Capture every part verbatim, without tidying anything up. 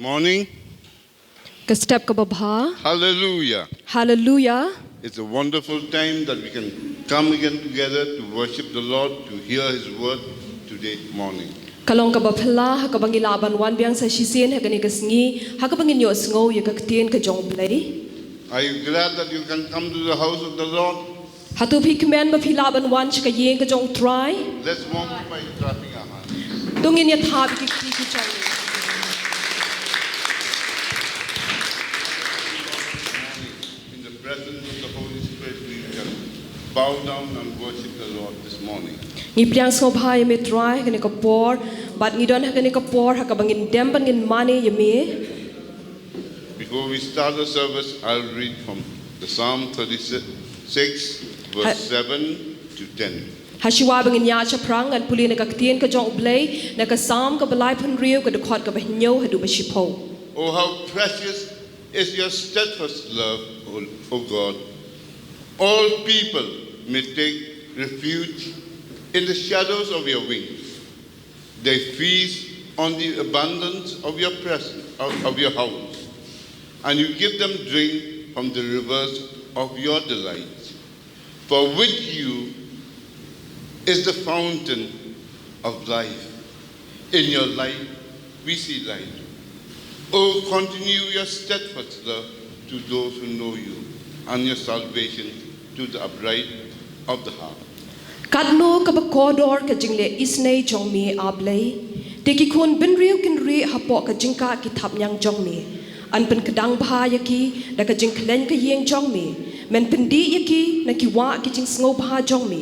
Morning. Ka step kaba bha. Hallelujah. Hallelujah. It's a wonderful time that we can come again together to worship the Lord, to hear His word today morning. Ka long kaba phylla ha kaba ngi lah ban wan biang sa shisien ha kane ka sngi ha kaba ngin ïohsngew ïa ka ktien ka jong U Blei. Are you glad that you can come to the house of the Lord? Hato phi kmen ba phi lah ban wan sha ka ïing ka jong U Trai? Let's warm up by clapping our hands. To ngin ïa thap ki kti ki jong ngi. In the presence of the Holy Spirit, we can bow down and worship the Lord this morning. Ngi pdiang sngewbha ïa me Trai ha kane ka por, bad ngi don ha kane ka por ha kaba ngin dem bad ngin mane ïa me. Before we start the service, I'll read from the Psalm thirty-six, verse Ha- seven to ten. Ha shuwa ba ngin ïaid shaphrang, ngan pule na ka ktien ka jong U Blei na ka Salm kaba laiphew hynriew, ka dkhot kaba hynñiew haduh ba shiphew. Oh, how precious is your steadfast love, O, O God. All people may take refuge in the shadows of your wings. They feast on the abundance of your presence, of, of your house, and you give them drink from the rivers of your delights. For with you is the fountain of life. In your life, we see life. Oh, continue your steadfast love to those who know you, and your salvation to the upright of the heart. Katno kaba kordor ka jingleh isynei jong me, A Blei. Te ki khun bynriew kin rieh hapoh ka jingkah ki thapniang jong me. Yn pynkdang bha ïa ki da ka jingkhlaiñ ka ïing jong me. Men pyndih ïa ki na ki wah ki jingsngewbha jong me.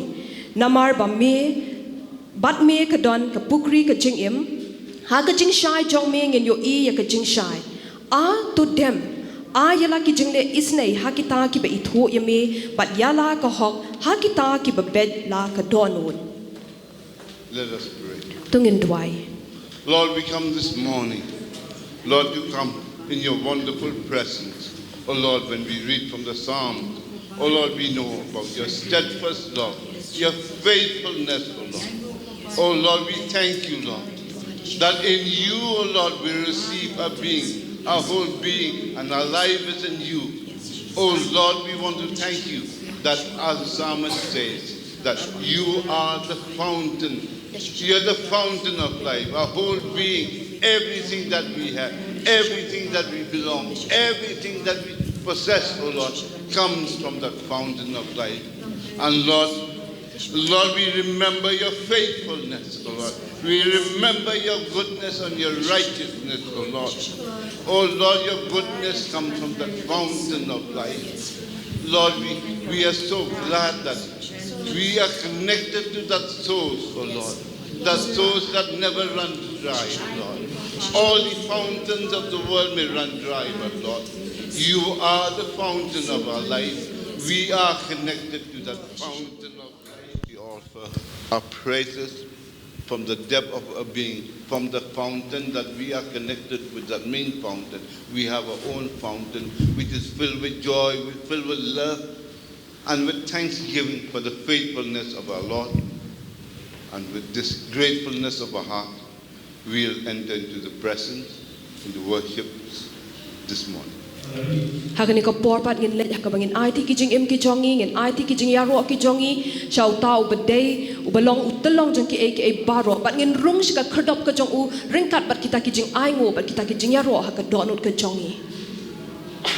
Namar ba me, bad me ka don ka pukri ka jingim. Ha ka jingshai jong me ngin ïohi ïa ka jingshai. A, to dem, a ïa la ki jingleh isynei ha kita kiba ithuh ïa me, bad ïa la ka hok ha kita kiba beit la ka dohnud. Let us pray. To ngin duwai. Lord, we come this morning, Lord, to come in your wonderful presence. Oh Lord, when we read from the Psalms, oh Lord, we know about your steadfast love, your faithfulness, oh Lord. Oh Lord, we thank you, Lord, that in you, oh Lord, we receive our being, our whole being, and our life is in you. Oh Lord, we want to thank you that, as the psalmist says, that you are the fountain. You're the fountain of life. Our whole being, everything that we have, everything that we belong, everything that we possess, oh Lord, comes from that fountain of life. And Lord, Lord, we remember your faithfulness, oh Lord. We remember your goodness and your righteousness, oh Lord. Oh Lord, your goodness comes from the fountain of life. Lord, we, we are so glad that we are connected to that source, oh Lord. That source that never runs dry, oh Lord. All the fountains of the world may run dry, but Lord, you are the fountain of our life. We are connected to that fountain of life. We offer our praises from the depth of our being, from the fountain that we are connected with, that main fountain. We have our own fountain, which is filled with joy, with, filled with love, and with thanksgiving for the faithfulness of our Lord. And with this gratefulness of our heart, we'll enter into the presence, into worship this morning. Ha kane ka por pat ngin leit ha kaba ngin aiti ki jingim ki jong ngi, ngin aiti ki jingïaroh ki jong ngi sha uta uba dei, uba long u tyllong jong kiei kiei baroh, bad ngin rung sha ka khyrdop ka jong u ryngkat bad kita ki jingainguh bad kita ki jingïaroh ha ka dohnud ka jong ngi.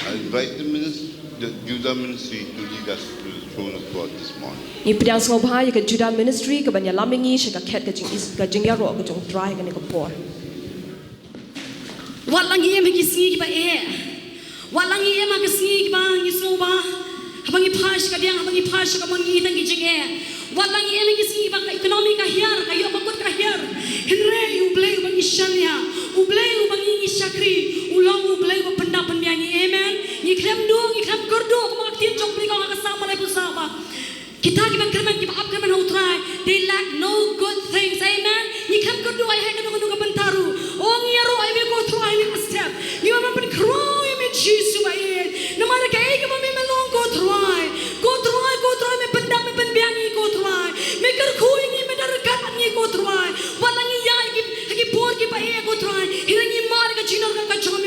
I invite the ministry, the Judah ministry, to lead us to the throne of God this morning. Ngi pdiang sngewbha ïa ka Judah Ministry kaban ïalam ïa ngi sha ka khet ka jing, ka jingïaroh ka jong U Trai ha kane ka por. Wat la ngi im ha ki sngi kiba eh. Wat la ngi im ha ki sngi kiba ngi sngewbha, haba ngi phai sha ka diang, haba ngi phai sha ka mon, ngi tang ki jingeh. Wat la ngi im ha ki sngi kiba ka economy ka hiar, ka ïoh ka kut ka hiar. Hynrei U Blei uba ngi shaniah, U Blei uba ngi ngi shakri, u long U Blei uba pyndap pynbiang ïa ngi. Amen. Ngi khlem duh, ngi khlem kyrduh, kumba ka ktien jong U Blei ka ong ha ka Salm laiphew saw ba kita kiba kyrmen, kiba ap kyrmen ha U Trai, they lack no good things. Amen. Ngi khlem kyrduh ïa kano kano ka bynta ruh. Oh, ngi ïaroh ïa me ko Trai ha kane ka step. Ngi wan ban pynkhraw ïa me Jisu ba ïeit. Namar kaei kaba me me long ko Trai. Ko Trai, ko Trai, me pyndap, me pynbiang ïa ngi ko Trai. Me kyrkhu ïa ngi, me da ryngkat bad ngi ko Trai. Wat la ngi ïaid ha ki, ha ki por kiba eh ko Trai, hynrei ngi mad ïa ka jingdon ka jong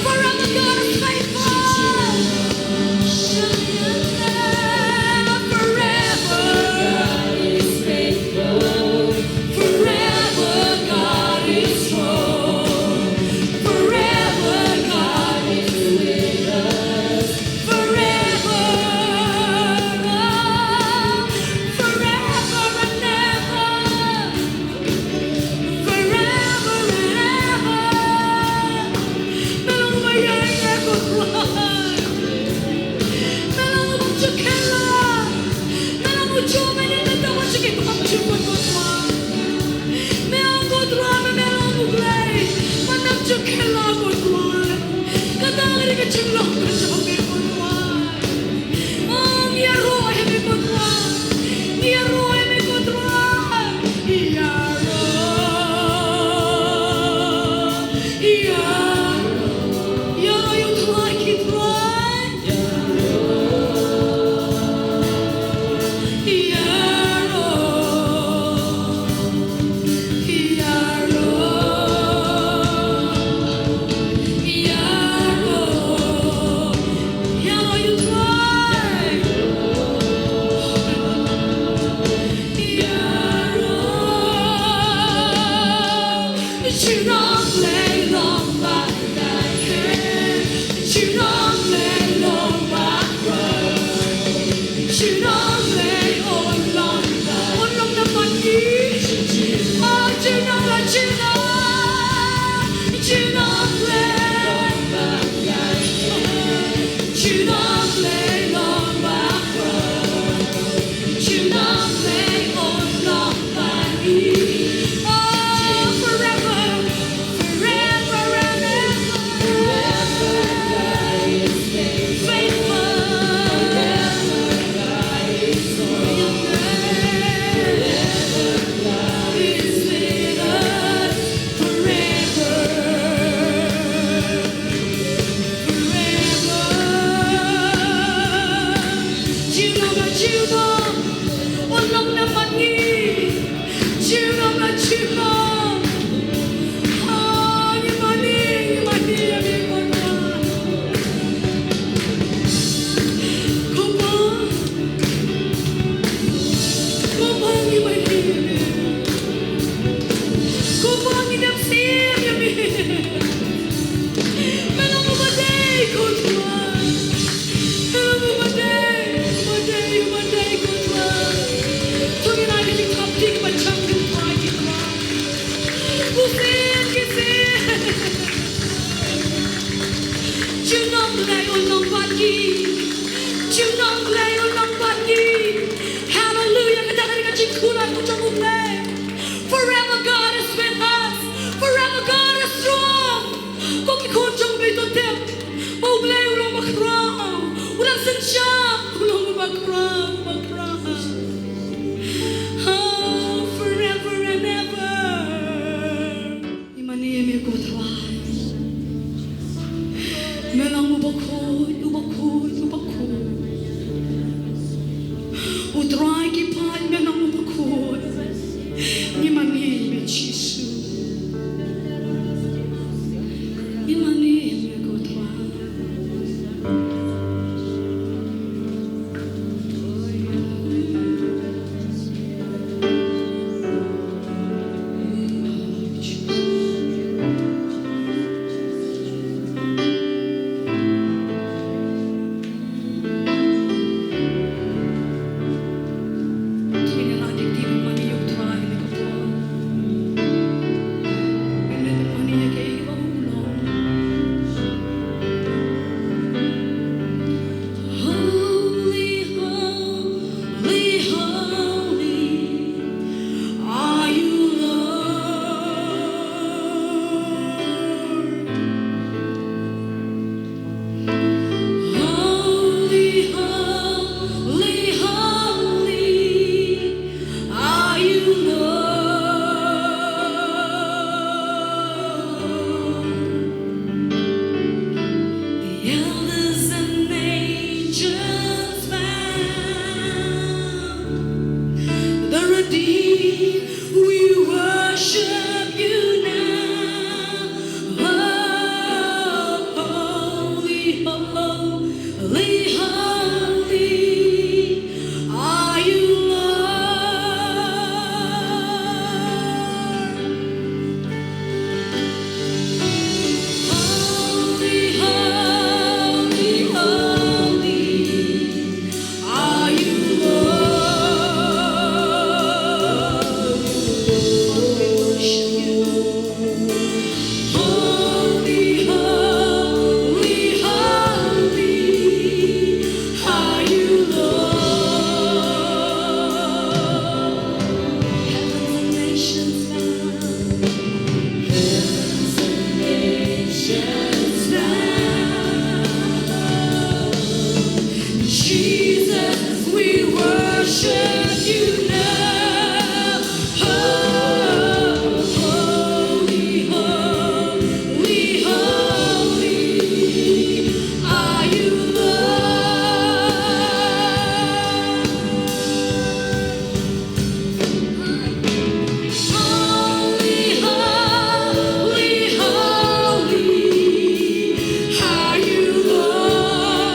Forever God is faithful. Forever God is faithful. Forever God is strong. Forever God is with us. Forever. Forever and ever. Forever and ever. Me long ba ïaineh ko Trai. Me long ba jukela. Me long ba jumai ne me tang ba jukela ba jukela ko Trai. Me ong ko Trai, me long U Blei ba nam jukela ko Trai. Kata ka dei ka jinglong ka jong me ko Trai. Ong ïaroh ïa me ko Trai. Ïaroh ïa me ko Trai. Ïaroh. Ïaroh. Ïaroh ïa u Trai ki trai. Ïaroh. Ïaroh. Ïaroh. Ïaroh ïa u Trai. Ïaroh. Shu nang lei long ba ïaid. Shu nang lei long ba ïaid. Shu nang lei, oh, long, oh, long na bad ngi. Oh, shu nang lei, shu nang, shu nang lei. Shu nang lei long ba ïaid. Shu nang lei, oh, long ba ïaid. Oh, forever. Forever and ever. Forever God is faithful. Forever God is strong. Forever God is with us. Forever. Forever. Junom la junom. Oh, long na bad ngi. Junom la junom. Oh, ngi mane, ngi mane ïa me ko Trai. Ko Pa, ko Pa ngi mane ïa me. Ko Pa ngi dang sngewsih ïa me. Me long uba dei ko Trai. Me long uba dei, uba dei, uba dei ko Trai. To ngin ai ka jingthap kti kaba jam ki trai ki trai. Bun sien ki sien. Junom Blei un long bad ngi. Junom Blei un long bad ngi. Hallelujah. Kata ka dei ka jingkular ka jong U Blei. Forever God is with us. Forever God is strong. Ko ki khun jong U Blei to tip ba U Blei u long ba khraw. U dang synshar, u long ba khraw, ba khraw. Oh, forever and ever. Ngi mane ïa me ko Trai. Me long uba khuid, uba khuid, uba khuid. U Trai ki paid, me long uba khuid. Ngi mane ïa me Jisu. Ngi mane ïa me ko Trai. Holy, holy, holy are you, Lord. Holy, holy, holy are you, Lord. The elders and angels bow Holy, holy are you, Lord. Holy, holy, holy are you, Lord. We worship you. Holy, holy, holy are you, Lord. Heavens and nations bow. Heavens and nations bow. Jesus, we worship you now. Oh, holy, holy, holy are you, Lord. Holy, holy, holy are you, Lord.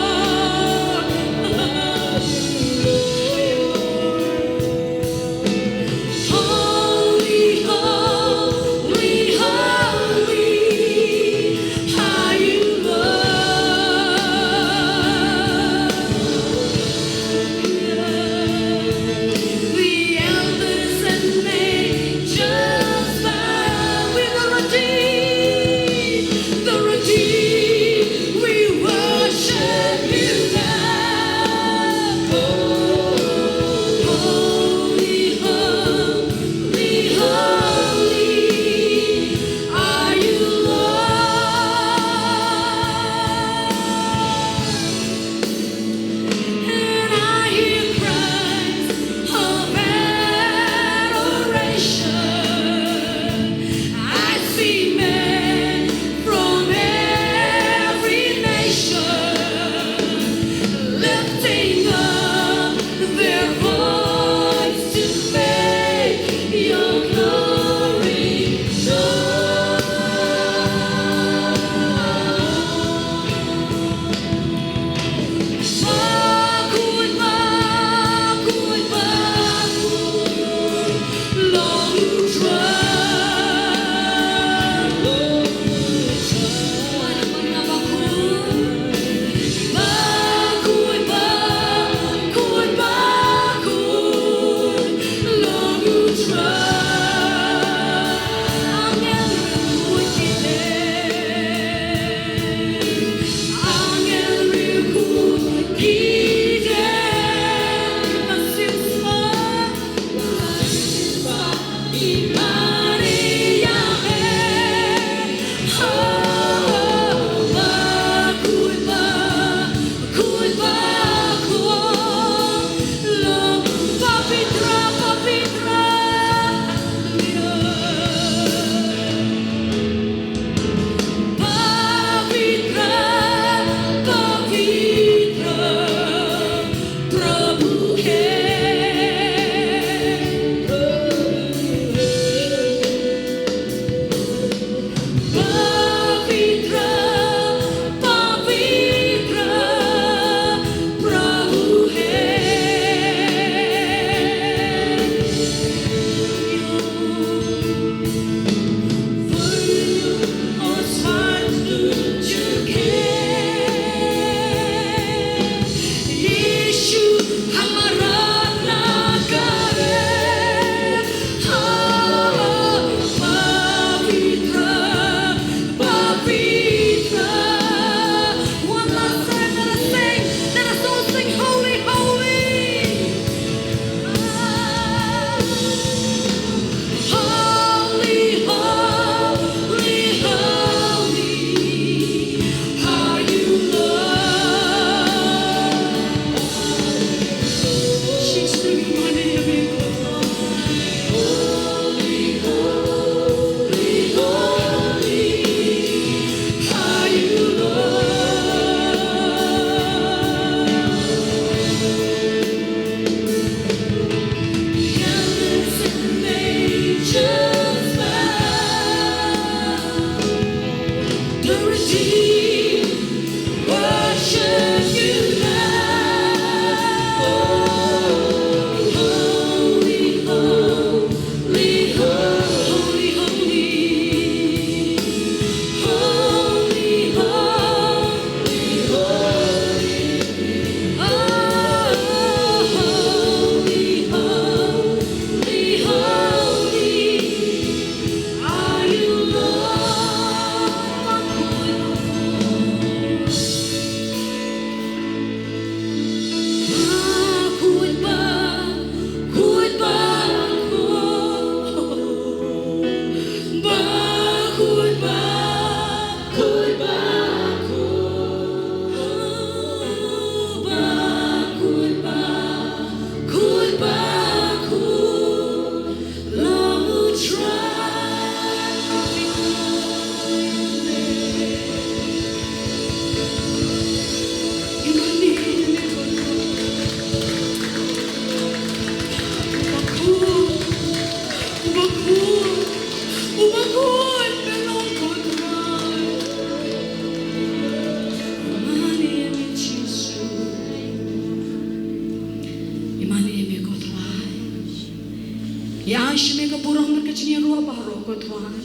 Ai sha me ka burom bad ka jingïaroh baroh, ko Trai.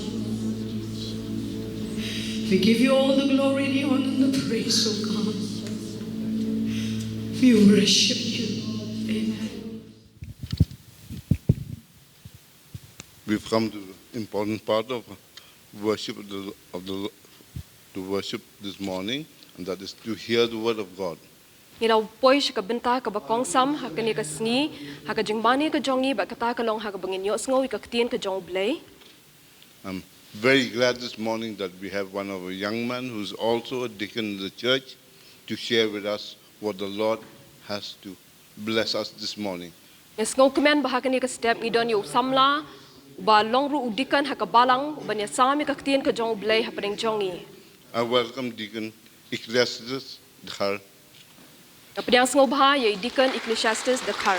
We give you all the glory, the honor, and the praise, O God. We worship you. Amen. We've come to the important part of worship of the, of the, to worship this morning, and that is to hear the word of God. Ngi la poi sha ka bynta kaba kongsan ha kane ka sngi, ha ka jingmane ka jong ngi, bad kata ka long ha kaba ngin ïohsngew ïa ka ktien ka jong U Blei. I'm very glad this morning that we have one of our young men who's also a deacon in the church to share with us what the Lord has to bless us this morning. Nga sngewkmen ba ha kane ka step ngi don ïa u samla, uba long ruh u deacon ha ka balang, uban ïasam ïa ka ktien ka jong U Blei hapdeng jong ngi. I welcome Deacon Ecclesiastes Dkhar. Nga pdiang sngewbha ïa i Deacon Ecclesiastes Dkhar.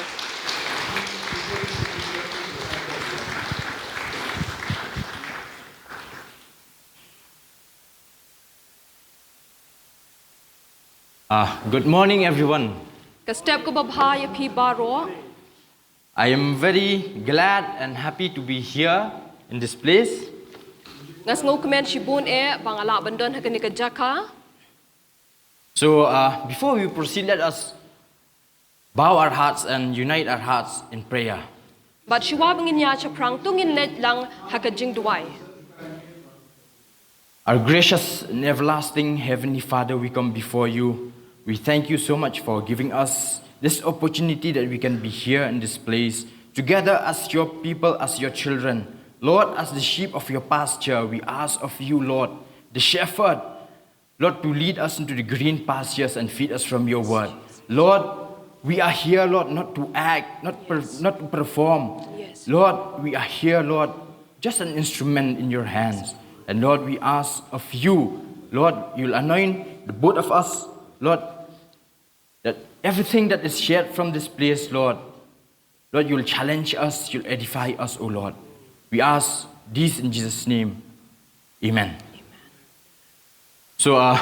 Ah, good morning, everyone. Ka step kaba bha ïa phi baroh. I am very glad and happy to be here in this place. Nga sngewkmen shibun eh ba nga lah ban don ha kane ka jaka. So, uh, before we proceed, let us bow our hearts and unite our hearts in prayer. Bad shuwa ba ngin ïaid shaphrang, to ngin leit lang ha ka jingduwai. Our gracious and everlasting Heavenly Father, we come before you. We thank you so much for giving us this opportunity that we can be here in this place, together as your people, as your children. Lord, as the sheep of your pasture, we ask of you, Lord, the shepherd, Lord, to lead us into the green pastures and feed us from your word. Lord, we are here, Lord, not to act, not per-, not to perform. Yes. Lord, we are here, Lord, just an instrument in your hands. And Lord, we ask of you, Lord, you'll anoint the both of us, Lord, that everything that is shared from this place, Lord, Lord, you'll challenge us, you'll edify us, O Lord. We ask this in Jesus' name. Amen. So, uh,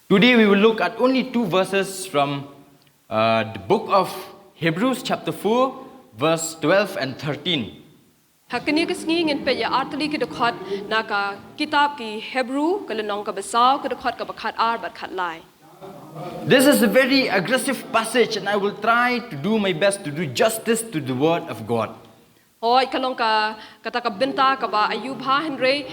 today we will look at only two verses from, uh, the book of Hebrews, chapter four, verse twelve and thirteen. Ha kane ka sngi ngin peit ïa artylli ki dkhot na ka kitab ki Hebru, ka lynnong kaba saw, ka dkhot kaba khatar bad khatlai. This is a very aggressive passage, and I will try to do my best to do justice to the word of God. Hooid, ka long ka, kata ka bynta kaba aiu bha, hynrei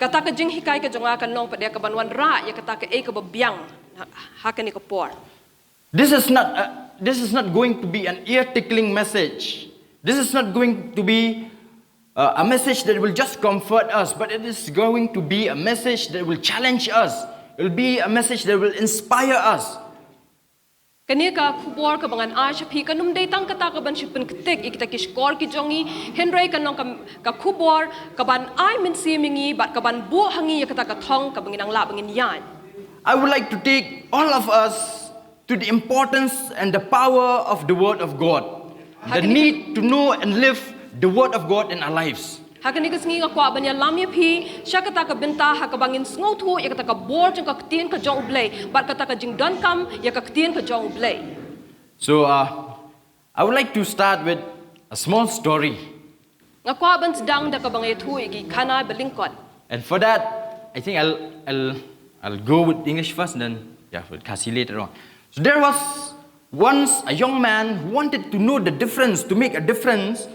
kata ka jinghikai ka jong nga kan long pat de kaban wanrah ïa kata kaei kaba biang ha, ha kane ka por. This is not, uh, this is not going to be an ear-tickling message. This is not going to be, uh, a message that will just comfort us, but it is going to be a message that will challenge us. It will be a message that will inspire us. Kane ka khubor kaba ngan ai sha phi kan ym dei tang kata kaban shu pynktik ïa kita ki shkor ki jong ngi, hynrei kan long ka, ka khubor kaban ai mynsiem ïa ngi bad kaban buh ha ngi ïa kata ka thong kaba ngin nang lah ba ngin ïaid. I would like to take all of us to the importance and the power of the word of God. The need to know and live the word of God in our lives. Ha kane ka sngi nga kwah ban ïalam ïa phi sha kata ka bynta ha kaba ngin sngewthuh ïa kata ka bor jong ka ktien ka jong U Blei bad kata ka jingdonkam ïa ka ktien ka jong U Blei. So, uh, I would like to start with a small story. Nga kwah ban sdang da kaba nga ïathuh ïa ki khana ba lyngkot. And for that, I think I'll, I'll, I'll go with English first and then, yeah, with Khasi later on. So there was once a young man who wanted to know the difference, to make a difference,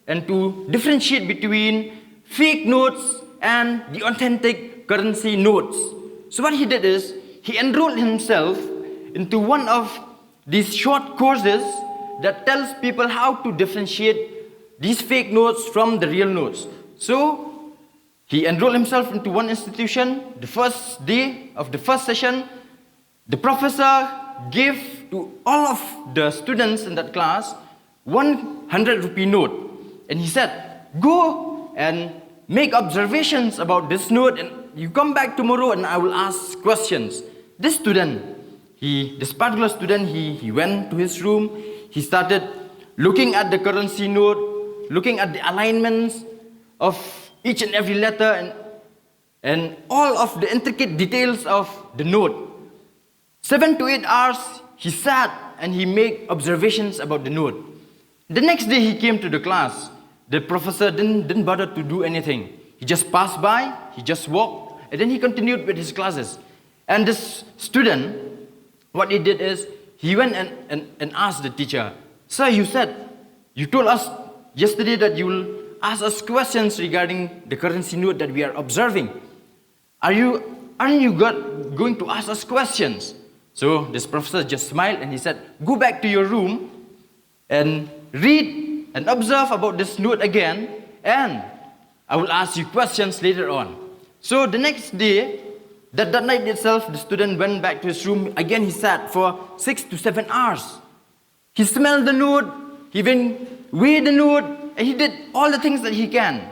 and to differentiate between fake notes and the authentic currency notes. So what he did is, he enrolled himself into one of these short courses that tells people how to differentiate these fake notes from the real notes. So, he enrolled himself into one institution. The first day of the first session, the professor gave to all of the students in that class one hundred rupee note. And he said, "Go and make observations about this note, and you come back tomorrow and I will ask questions." This student, he, this particular student, he, he went to his room, he started looking at the currency note, looking at the alignments of each and every letter and, and all of the intricate details of the note. Seven to eight hours, he sat and he made observations about the note. The next day, he came to the class. The professor didn't, didn't bother to do anything. He just passed by, he just walked, and then he continued with his classes. And this student, what he did is, he went and, and, and asked the teacher, "Sir, you said, you told us yesterday that you will ask us questions regarding the currency note that we are observing. Are you, aren't you got, going to ask us questions?" So this professor just smiled and he said, "Go back to your room and read and observe about this note again, and I will ask you questions later on." So the next day, that, that night itself, the student went back to his room. Again, he sat for six to seven hours. He smelled the note, he even weighed the note, and he did all the things that he can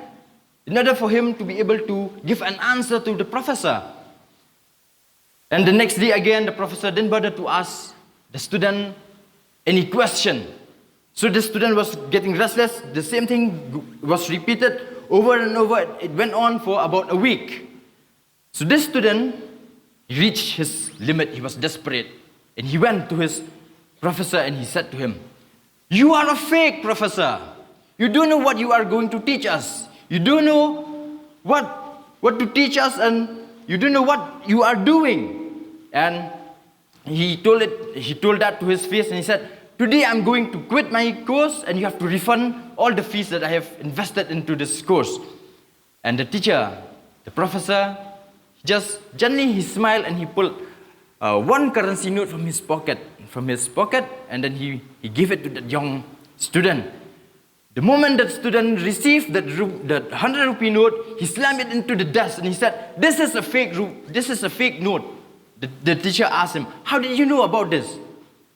in order for him to be able to give an answer to the professor. And the next day again, the professor didn't bother to ask the student any question. So the student was getting restless. The same thing was repeated over and over. It went on for about a week. So this student reached his limit. He was desperate. And he went to his professor and he said to him, "You are a fake professor. You don't know what you are going to teach us. You don't know what, what to teach us, and you don't know what you are doing." And he told it, he told that to his face and he said, "Today I'm going to quit my course and you have to refund all the fees that I have invested into this course." And the teacher, the professor, just gently he smiled and he pulled uh, one currency note from his pocket, from his pocket, and then he, he gave it to the young student. The moment that student received that, ru- that hundred rupee note, he slammed it into the desk and he said, "This is a fake ru- this is a fake note." The, the teacher asked him, "How did you know about this?"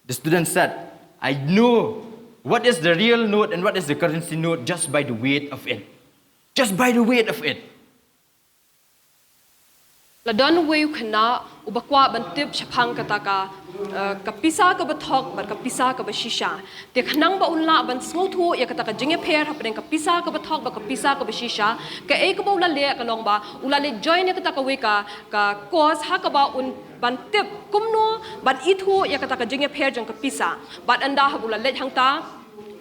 The student said, "I know what is the real note and what is the currency note just by the weight of it." Just by the weight of it. La don uwei u khynnah uba kwah ban tip shaphang kata ka, eh, ka pisa kaba thok bad ka pisa kaba shisha. Te khnang ba un lah ban sngewthuh ïa kata ka jingïapher hapdeng ka pisa kaba thok bad ka pisa kaba shisha, kaei kaba u la leh ka long ba u la leit join ïa kata kawei ka, ka course ha kaba un ban tip kumno ban ithuh ïa kata ka jingïapher jong ka pisa. Bad ynda haba u la leit hangta,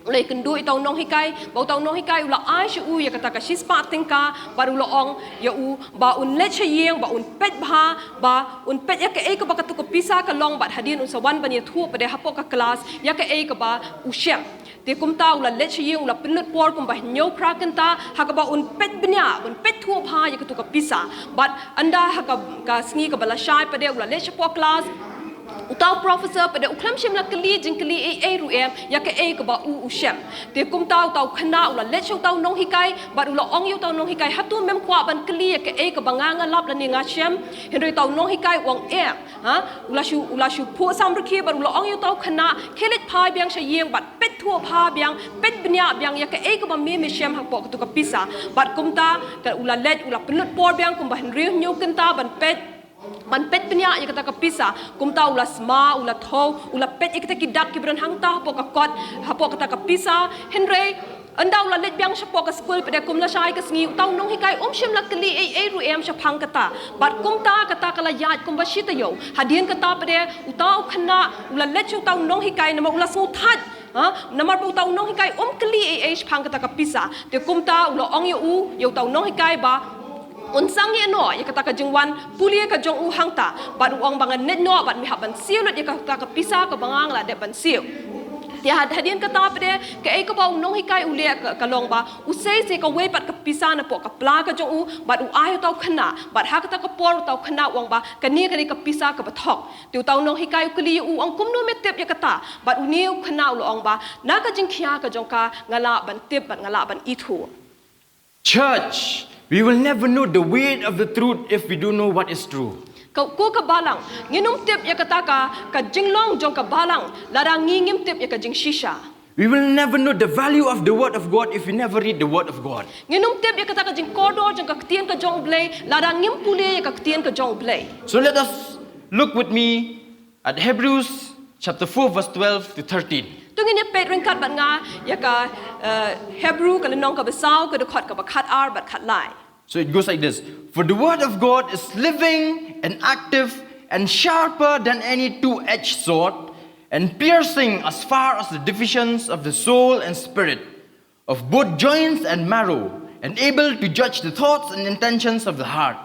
u la ïakynduh ïa uta u nonghikai, ba uta u nonghikai u la ai sha u ïa kata ka shispah tyngka, bad u la ong ïa u ba un leit sha ïing, ba un peit bha, ba un peit ïa kaei kaba katu ka pisa ka long, bad hadien un sa wan ban ïathuh pat de hapoh ka klas ïa kaei kaba u shem. Te kumta u la leit sha ïing, u la pynlut por kumba hynñiew phra kynta ha kaba un peit bniah, un peit thuh bha ïa katu ka pisa. Bad ynda ha ka, ka sngi kaba lashai pat de u la leit shapoh klas, uta u professor pat de u khlem shym la kylli jingkylli ei ei ruh em ïa kaei kaba u u shem. Te kumta uta u khynnah u la leit sha uta u nonghikai bad u la ong ïa uta u nonghikai, "Hato mem kwah ban kylli ïa kaei kaba nga nga lap lane nga shem?" Hynrei uta u nonghikai u ong, "Em." Ha? U la shu, u la shu phuh samrkhie bad u la ong ïa uta u khynnah, "Khie leit phai biang sha ïing bad peit thuh bha biang, peit bniah biang ïa kaei kaba me me shem hapoh katu ka pisa." Bad kumta ka u la leit, u la pynlut por biang kumba hynriew hynñiew kynta ban peit, ban peit bniah ïa kata ka pisa. Kumta u la sma, u la thew, u la peit ïa kita ki dak kiba don hangta hapoh ka kot, hapoh kata ka pisa. Hynrei ynda u la leit biang shapoh ka skul pat de kum lashai ka sngi, uta u nonghikai um shym la kylli ei ei ruh em shaphang kata. Bad kumta kata ka la ïaid kumba shi taïew. Hadien kata pat de uta u khynnah u la leit sha uta u nonghikai namar u la sngewthait. Ha? Namar ba uta u nonghikai um kylli ei ei shaphang kata ka pisa. Te kumta u la ong ïa u, ïa uta u nonghikai ba un sangeh noh ïa kata ka jingwan pule ka jong u hangta. Bad u ong ba ngan leit noh bad me hap ban siew lut ïa kata ka pisa kaba nga nga la dep ban siew. Te had, hadien kata pat de kaei kaba u nonghikai u leh ka, ka long ba u sei sei kawei pat ka pisa napoh ka pla ka jong u bad u ai uta u khynnah. Bad ha kata ka por uta u khynnah u ong ba kane kane ka pisa kaba thok. Te uta u nonghikai u kylli ïa u, u ong, "Kumno me tip ïa kata?" Bad une u khynnah u la ong ba, "Na ka jingkhia ka jong ka nga lah ban tip bad nga lah ban ithuh." Church, we will never know the weight of the truth if we don't know what is true. Ka, ko ka balang, ngin ym tip ïa kata ka, ka jinglong jong ka balang lada ngi ngim tip ïa ka jingshisha. We will never know the value of the word of God if we never read the word of God. Ngin ym tip ïa kata ka jingkordor jong ka ktien ka jong U Blei lada ngim pule ïa ka ktien ka jong U Blei. So let us look with me at Hebrews chapter four, verse twelve to thirteen. To ngin ïa peit ryngkat bad nga ïa ka, eh, Hebru ka lynnong kaba saw, ka dkhot kaba khatar bad khatlai. So it goes like this. For the word of God is living and active and sharper than any two-edged sword, and piercing as far as the divisions of the soul and spirit, of both joints and marrow, and able to judge the thoughts and intentions of the heart.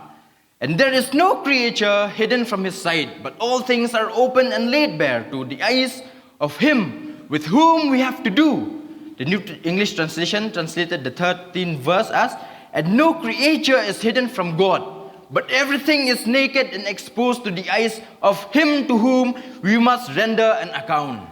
And there is no creature hidden from his sight, but all things are open and laid bare to the eyes of him with whom we have to do. The New English Translation translated the thirteenth verse as, "And no creature is hidden from God, but everything is naked and exposed to the eyes of him to whom we must render an account."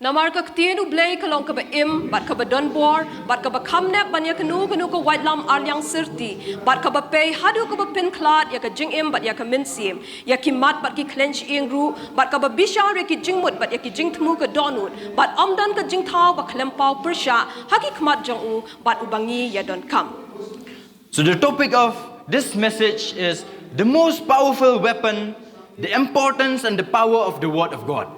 Namar ka ktien U Blei ka long kaba im, bad kaba donbor, bad kaba kham nep ban ïa kano kano ka waitlam arliang syrti, bad kaba pei haduh kaba pynkhlad ïa ka jingim bad ïa ka mynsiem, ïa ki mat bad ki khleiñ shyieng ruh, bad kaba bishar ïa ki jingmut bad ïa ki jingthmu ka dohnud, bad ym don ka jingthaw ba khlem paw pyrshah ha ki khmat jong u, bad uba ngi ïa donkam. So the topic of this message is the most powerful weapon, the importance and the power of the word of God.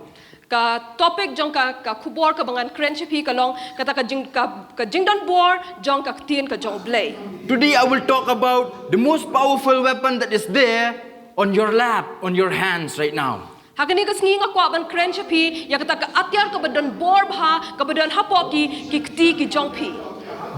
Ka topic jong ka, ka khubor kaba ngan kren sha phi ka long kata ka jing, ka, ka jingdonbor jong ka ktien ka jong U Blei. Today I will talk about the most powerful weapon that is there on your lap, on your hands right now. Ha kane ka sngi nga kwah ban kren sha phi ïa kata ka atiar kaba donbor bha kaba don hapoh ki, ki kti ki jong phi.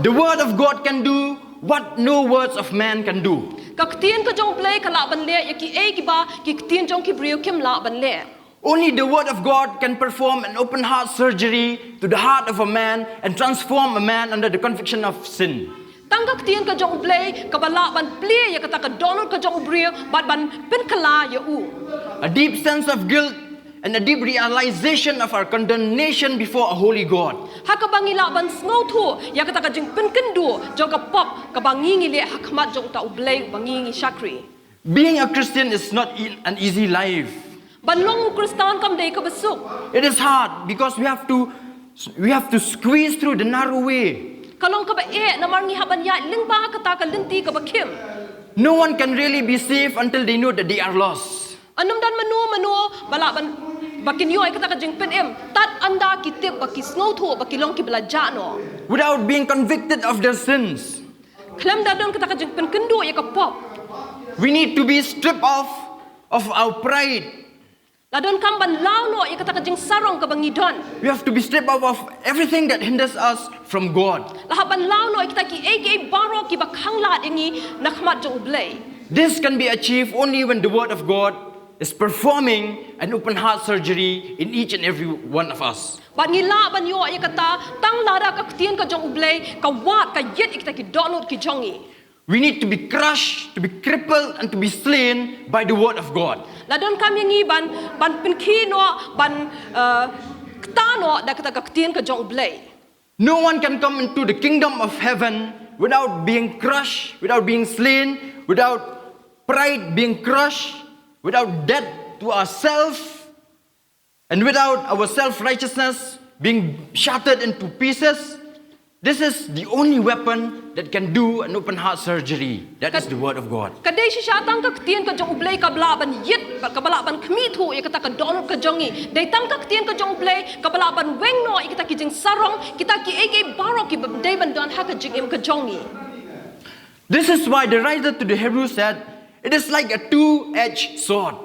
The word of God can do what no words of man can do. Ka ktien ka jong U Blei ka lah ban leh ïa kiei kiba ki ktien jong ki briew kim lah ban leh. Only the word of God can perform an open heart surgery to the heart of a man and transform a man under the conviction of sin. Tang ka ktien ka jong U Blei kaba lah ban plie ïa kata ka dohnud ka jong u briew bad ban pynkylla ïa u. A deep sense of guilt and a deep realization of our condemnation before a holy God. Ha kaba ngi lah ban sngewthuh ïa kata ka jingpynkynduh jong ka pop kaba ngi ngi leh ha khmat jong uta U Blei uba ngi ngi shakri. Being a Christian is not e- an easy life. Ban long u Khristan kam dei kaba suk. It is hard because we have to we have to squeeze through the narrow way. Ka long kaba eh namar ngi hap ban ïaid lyngba kata ka lynti kaba khim. No one can really be saved until they know that they are lost. Ym don mano mano ba lah ban ba kin ïoh ïa kata ka jingpynim tad ynda ki tip ba ki sngewthuh ba ki long kiba la jah noh. Without being convicted of their sins, Khlem da don kata ka jingpynkynduh ïa ka pop. We need to be stripped off of our pride. La donkam ban law noh ïa kata ka jingsarong kaba ngi don. We have to be stripped off of everything that hinders us from God. La hap ban law noh ïa kita kiei kiei baroh kiba khanglad ïa ngi na khmat jong U Blei. This can be achieved only when the Word of God is performing an open heart surgery in each and every one of us. Bad ngi lah ban ïoh ïa kata tang lada ka ktien ka jong U Blei ka wad ka ïit ïa kita ki dohnud ki jong ngi. We need to be crushed, to be crippled, and to be slain by the Word of God. La donkam ïa ngi ban ban pynkhih noh ban uh, kta noh da kata ka ktien ka jong U Blei. No one can come into the kingdom of heaven without being crushed, without being slain, without pride being crushed, without death to ourselves, and without our self righteousness being shattered into pieces. This is the only weapon that can do an open heart surgery. That is the word of God. Ka dei shisha tang ka ktien ka jong U Blei kaba lah ban ïit bad kaba lah ban khmih thuh ïa kata ka dohnud ka jong ngi. Dei tang ka ktien ka jong U Blei kaba lah ban weng noh ïa kita ki jingsarong, kita kiei kiei baroh kiba dei ban don ha ka jingim ka jong ngi. This is why the writer to the Hebrews said, "It is like a two-edged sword."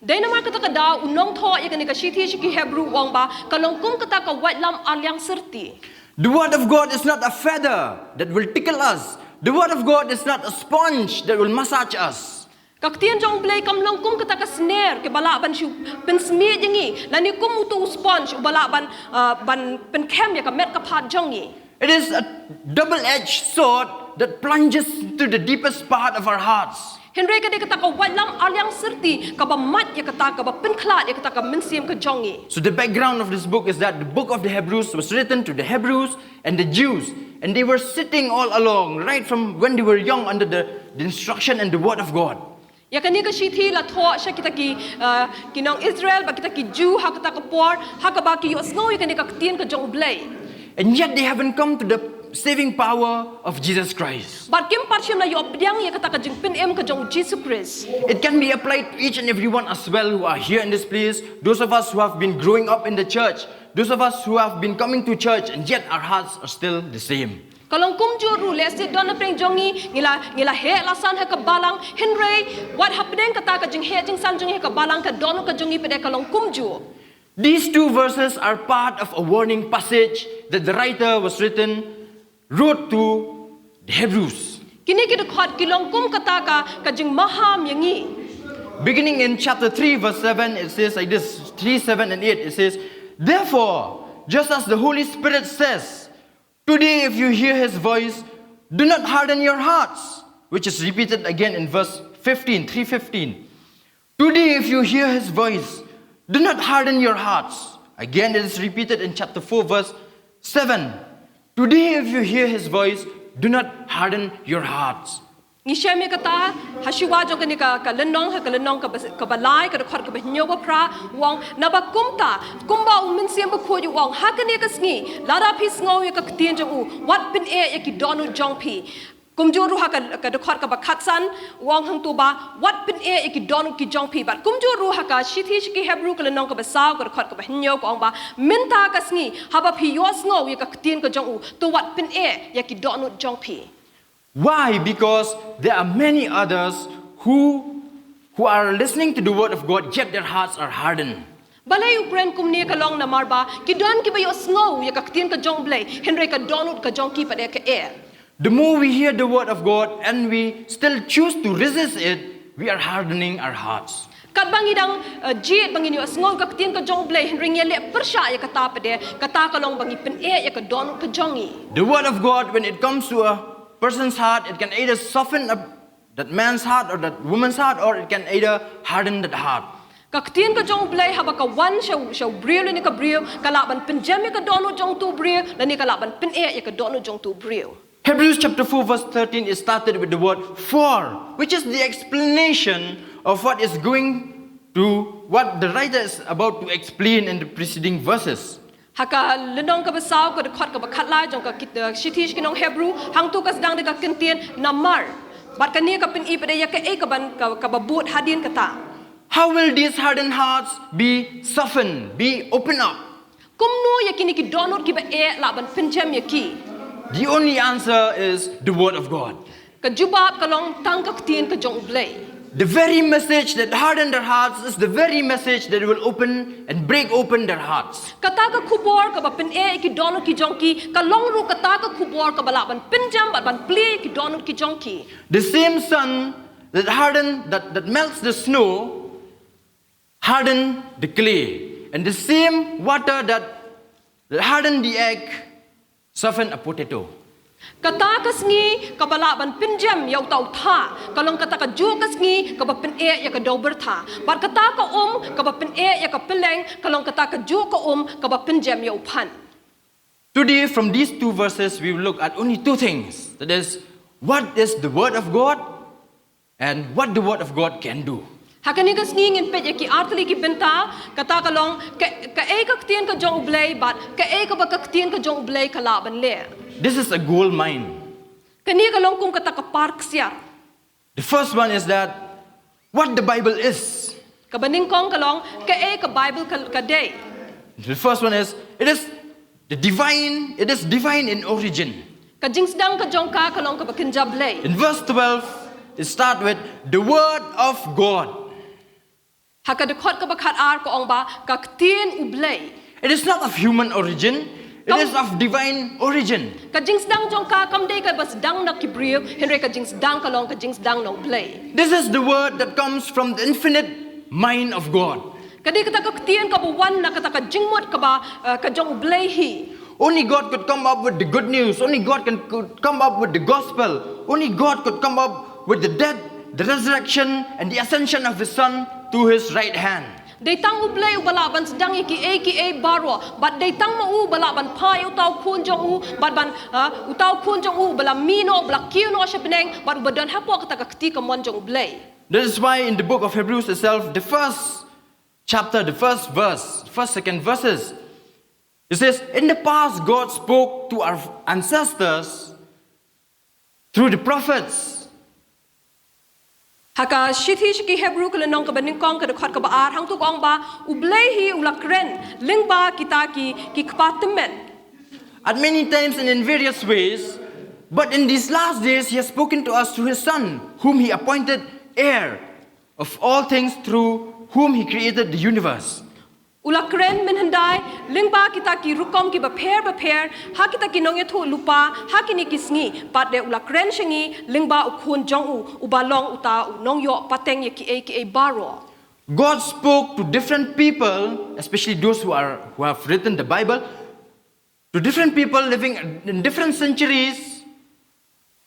Dei namar kata ka daw u nongthoh ïa kane ka shithi sha ki Hebru u ong ba ka long kum kata ka waitlam arliang syrti. The word of God is not a feather that will tickle us. The word of God is not a sponge that will massage us. Ka ktien jong U Blei kam long kum kata ka sner kaba lah ban shu pynsmiej ïa ngi lane kum uto u sponge uba lah ban uh, ban pynkhem ïa ka met ka phad jong ngi. It is a double-edged sword that plunges into the deepest part of our hearts. Hynrei ka dei kata ka waitlam arliang syrti kaba mait ïa kata, kaba pynkhlad ïa kata ka mynsiem ka jong ngi. So the background of this book is that the book of the Hebrews was written to the Hebrews and the Jews, and they were sitting all along, right from when they were young, under the, the instruction and the word of God. Ïa kane ka shithi la thoh sha kita ki uh, ki nong Israel bad kita ki Jew ha kata ka por ha kaba ki ïohsngew ïa kane ka ktien ka jong U Blei. And yet they haven't come to the saving power of Jesus Christ. Bad kim pat shym la ïoh pdiang ïa kata ka jingpynim ka jong U Jisu Khrist. It can be applied to each and everyone as well who are here in this place. Those of us who have been growing up in the church, those of us who have been coming to church and yet our hearts are still the same. Ka long kumjuh ruh lehse don napdeng jong ngi ngi la ngi la heh la san ha ka balang hynrei wat hapdeng kata ka jingheh jingsan jong ngi ha ka balang ka dohnud ka jong ngi pat ka long kumjuh. These two verses are part of a warning passage that the writer was written wrote to the Hebrews. Kine ki dkhot ki long kum kata ka, ka jingmaham ïa ngi. Beginning in chapter three, verse seven, it says like this, three, seven, and eight, it says, "Therefore, just as the Holy Spirit says, today if you hear his voice, do not harden your hearts," which is repeated again in verse fifteen, three fifteen. "Today, if you hear his voice, do not harden your hearts." Again, it is repeated in chapter four, verse seven. "Today, if you hear his voice, do not harden your hearts." Ngi shem ïa kata, ha shuwa jong kane ka, ka lynnong, ha ka lynnong kaba, kaba lai, ka dkhot kaba hynñiew bad phra, u ong, naba kumta, kumba u Mynsiem Bakhuid u ong, ha kane ka sngi, lada phi sngew ïa ka ktien jong u, wat pyneh ïa ki dohnud jong phi. Kumjuh ruh ha ka, ka dkhot kaba khatsan, u ong hangto ba, wat pyneh ïa ki dohnud ki jong phi bad. Kumjuh ruh ha ka shithi sha ki Hebru ka lynnong kaba saw, ka dkhot kaba hynñiew, ka ong ba, mynta ka sngi, haba phi ïohsngew ïa ka ktien ka jong u, to wat pyneh ïa ki dohnud jong phi. Why? Because there are many others who, who are listening to the word of God, yet their hearts are hardened. Balei u kren kumne? Ka long namar ba ki don kiba ïohsngew ïa ka ktien ka jong U Blei, hynrei ka dohnud ka jong ki pat ka eh. The more we hear the word of God and we still choose to resist it, we are hardening our hearts. Katba ngi dang, eh, jied ba ngin ïohsngew ka ktien ka jong U Blei, hynrei ngi leh pyrshah ïa kata pat, kata ka long ba ngi pyneh ïa ka dohnud ka jong ngi. The word of God, when it comes to a person's heart, it can either soften up that man's heart or that woman's heart, or it can either harden that heart. Ka ktien ka jong U Blei haba ka wan sha, sha u briew lane ka briew, ka lah ban pynjem ïa ka dohnud jong uto u briew, lane ka lah ban pyneh ïa ka dohnud jong uto u briew. Hebrews chapter four verse thirteen is started with the word "for," which is the explanation of what is going to, what the writer is about to explain in the preceding verses. Ha ka lynnong kaba saw, ka dkhot kaba khatlai jong ka kit-, eh, shithi sha ki nong Hebru, hangto ka sdang da ka kyntien namar. Bad kane ka pyni pat ïa kaei kaban, ka, kaba bud hadien kata. How will these hardened hearts be softened, be opened up? Kumno ïa kine ki dohnud kiba eh lah ban pynjem ïa ki? The only answer is the word of God. Ka jubab ka long tang ka ktien ka jong U Blei. The very message that hardened their hearts is the very message that will open and break open their hearts. Kata ka khubor kaba pyneh ïa ki dohnud ki jong ki, ka long ruh kata ka khubor kaba lah ban pynjem bad ban plie ïa ki dohnud ki jong ki. The same sun that hardened, that, that melts the snow, harden the clay, and the same water that, that harden the egg, soften a potato. Kata ka sngi kaba lah ban pynjem ïa uta u thah, ka long kata kajuh ka sngi kaba pyneh ïa ka dewbyrtha. Bad kata ka um kaba pyneh ïa ka pylleng, ka long kata kajuh ka um kaba pynjem ïa u phan. Today, from these two verses, we will look at only two things. That is, what is the word of God and what the word of God can do. Ha kane ka sngi ngin peit ïa ki artylli ki bynta, kata ka long ka, kaei ka ktien ka jong U Blei bad kaei kaba ka ktien ka jong U Blei ka lah ban leh. This is a gold mine. Kane ka long kum kata ka par ksiar. The first one is that what the Bible is. Kaba nyngkong ka long kaei ka Bible ka, ka dei. The first one is, it is the divine, it is divine in origin. Ka jingsdang ka jong ka ka long kaba kynja Blei. In verse twelve, it start with the word of God. Ha ka dkhot kaba khatar ka ong ba ka ktien U Blei. It is not of human origin, it is of divine origin. Ka jingsdang jong ka kam dei kaba sdang na ki briew, hynrei ka jingsdang ka long ka jingsdang na U Blei. This is the word that comes from the infinite mind of God. Ka dei kata ka ktien kaba wan na kata ka jingmut kaba, eh, ka jong U Blei hi. Only God could come up with the good news. Only God can, could come up with the gospel. Only God could come up with the death, the resurrection, and the ascension of his Son to his right hand. Dei tang U Blei uba lah ban sdang ïa kiei kiei baroh, bad dei tang ma u uba lah ban phai ïa uta u khun jong u, bad ban, ah, uta u khun jong u uba la mih noh, uba la kiew noh sha bneng, bad uba don hapoh kata ka kti kamon jong U Blei. That is why in the book of Hebrews itself, the first chapter, the first verse, first, second verses, it says, "In the past, God spoke to our ancestors through the prophets." Ha ka shithi sha ki Hebru ka lynnong kaba nyngkong ka dkhot kaba ar, hangto ka ong ba U Blei hi u la kren lyngba kita ki, ki kpa tymmen. At many times and in various ways, but in these last days, he has spoken to us through his Son, whom he appointed heir of all things, through whom he created the universe. U la kren mynhyndai lyngba kita ki rukom kiba pher bapher ha kita ki nongïathuhlypa ha kine ki sngi, bad de u la kren sha ngi lyngba u Khun jong u, uba long uta u nongïoh pateng ïa kiei kiei baroh. God spoke to different people, especially those who are who have written the Bible, to different people living in different centuries,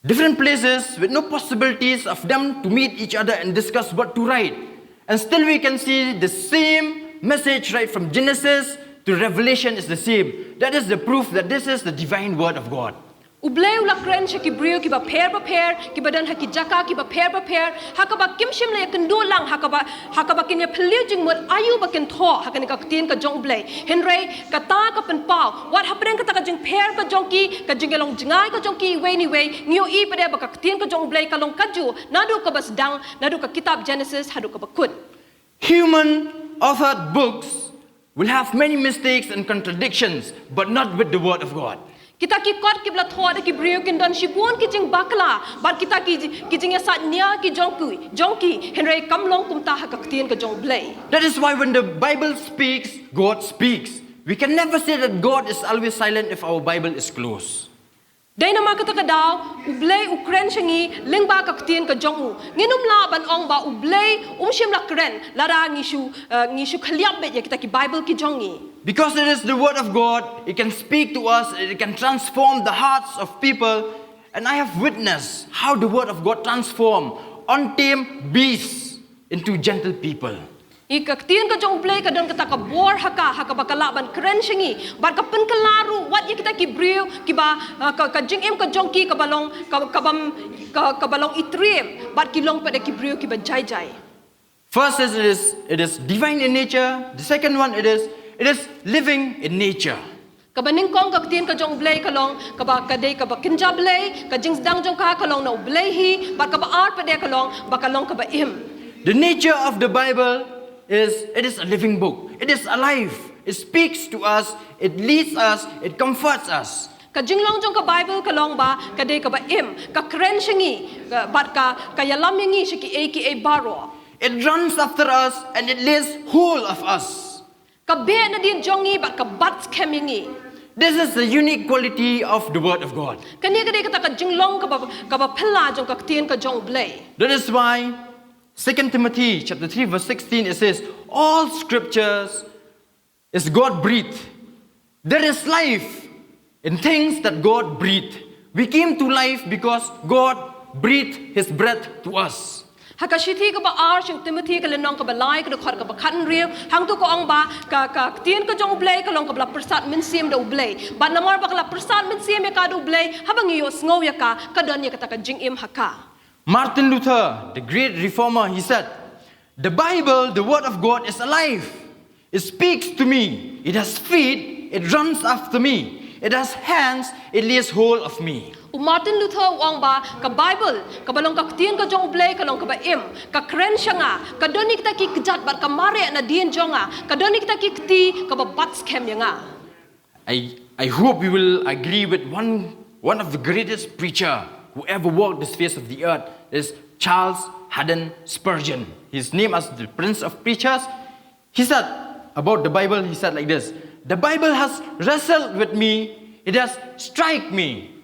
different places, with no possibilities of them to meet each other and discuss what to write. And still we can see the same message right from Genesis to Revelation is the same. That is the proof that this is the divine word of God. U Blei u la kren sha ki briew kiba pher bapher, kiba don ha ki jaka kiba pher bapher, ha kaba kim shym la ïakynduh lang, ha kaba, ha kaba kin ïaphylliew jingmut aïu ba kin thoh ha kane ka ktien ka jong U Blei. Hynrei kata ka pynpaw, wat hapdeng kata ka jingpher ka jong ki, ka jingïalong jngai ka jong ki iwei na iwei, ngi ïohi pat de ba ka ktien ka jong U Blei ka long kajuh naduh kaba sdang, naduh ka kitab Genesis haduh kaba kut. Human authored books will have many mistakes and contradictions, but not with the word of God. Kita ki kot kiba la thoh da ki briew kin don shibun ki jingbakla bad kita ki, ki jingïasaid nia ki jong ki, jong ki, hynrei kam long kumta ha ka ktien ka jong U Blei. That is why when the Bible speaks, God speaks. We can never say that God is always silent if our Bible is closed. Dei namar kata ka daw U Blei u kren sha ngi lyngba ka ktien ka jong u. Ngin ym lah ban ong ba U Blei um shym la kren lada ngi shu, eh, ngi shu khylliap beit ïa kita ki Bible ki jong ngi. Because it is the word of God, it can speak to us, it can transform the hearts of people. And I have witnessed how the word of God transform untamed beasts into gentle people. Ïa ka ktien ka jong U Blei ka don kata ka bor ha ka, ha kaba ka lah ban kren sha ngi bad ka pynkylla ruh wat ïa kita ki briew kiba, ah, ka, ka jingim ka jong ki kaba long, ka, kaba, ka, kaba long itriem bad ki long pat de ki briew kiba jai jai. First is it is it is divine in nature. The second one it is it is living in nature. Kaba nyngkong ka ktien ka jong U Blei ka long kaba ka dei kaba kynja Blei, ka jingsdang jong ka ka long na U Blei hi, bad kaba ar pat de ka long ba ka long kaba im. The nature of the Bible is it is a living book. It is alive. It speaks to us, it leads us, it comforts us. Ka jinglong jong ka Bible ka long ba ka dei kaba im, ka kren sha ngi, ka, bad ka, ka ïalam ïa ngi sha kiei kiei baroh. It runs after us and it lays hold of us. Ka beh nadien jong ngi bad ka bat skhem ïa ngi. This is the unique quality of the Word of God. Kane ka dei kata ka jinglong kaba, kaba phylla jong ka ktien ka jong U Blei. That is why Second Timothy chapter three verse sixteen it says, "All scriptures is God breathed. There is life in things that God breathed." We came to life because God breathed his breath to us. Ha ka shithi kaba ar sha u Timothi ka lynnong kaba lai ka dkhot kaba khathynriew, hangto ka ong ba ka, ka ktien ka jong U Blei ka long kaba la pyrsad mynsiem da U Blei. Bad namar ba ka la pyrsad mynsiem ïa ka da U Blei, haba ngi ïohsngew ïa ka, ka don ïa kata ka jingim ha ka. Martin Luther, the great reformer, he said, "The Bible, the word of God, is alive. It speaks to me. It has feet. It runs after me. It has hands. It lays hold of me." U Martin Luther u ong ba ka Bible, kaba long ka ktien ka jong U Blei ka long kaba im, ka kren sha nga, ka don ïa kita ki kjat bad ka mareh nadien jong nga, ka don ïa kita ki kti kaba bat skhem ïa nga. I, I hope we will agree with one, one of the greatest preacher who ever walked this face of the earth is Charles Haddon Spurgeon. His name as the Prince of Preachers. He said about the Bible, he said like this, "The Bible has wrestled with me, it has struck me,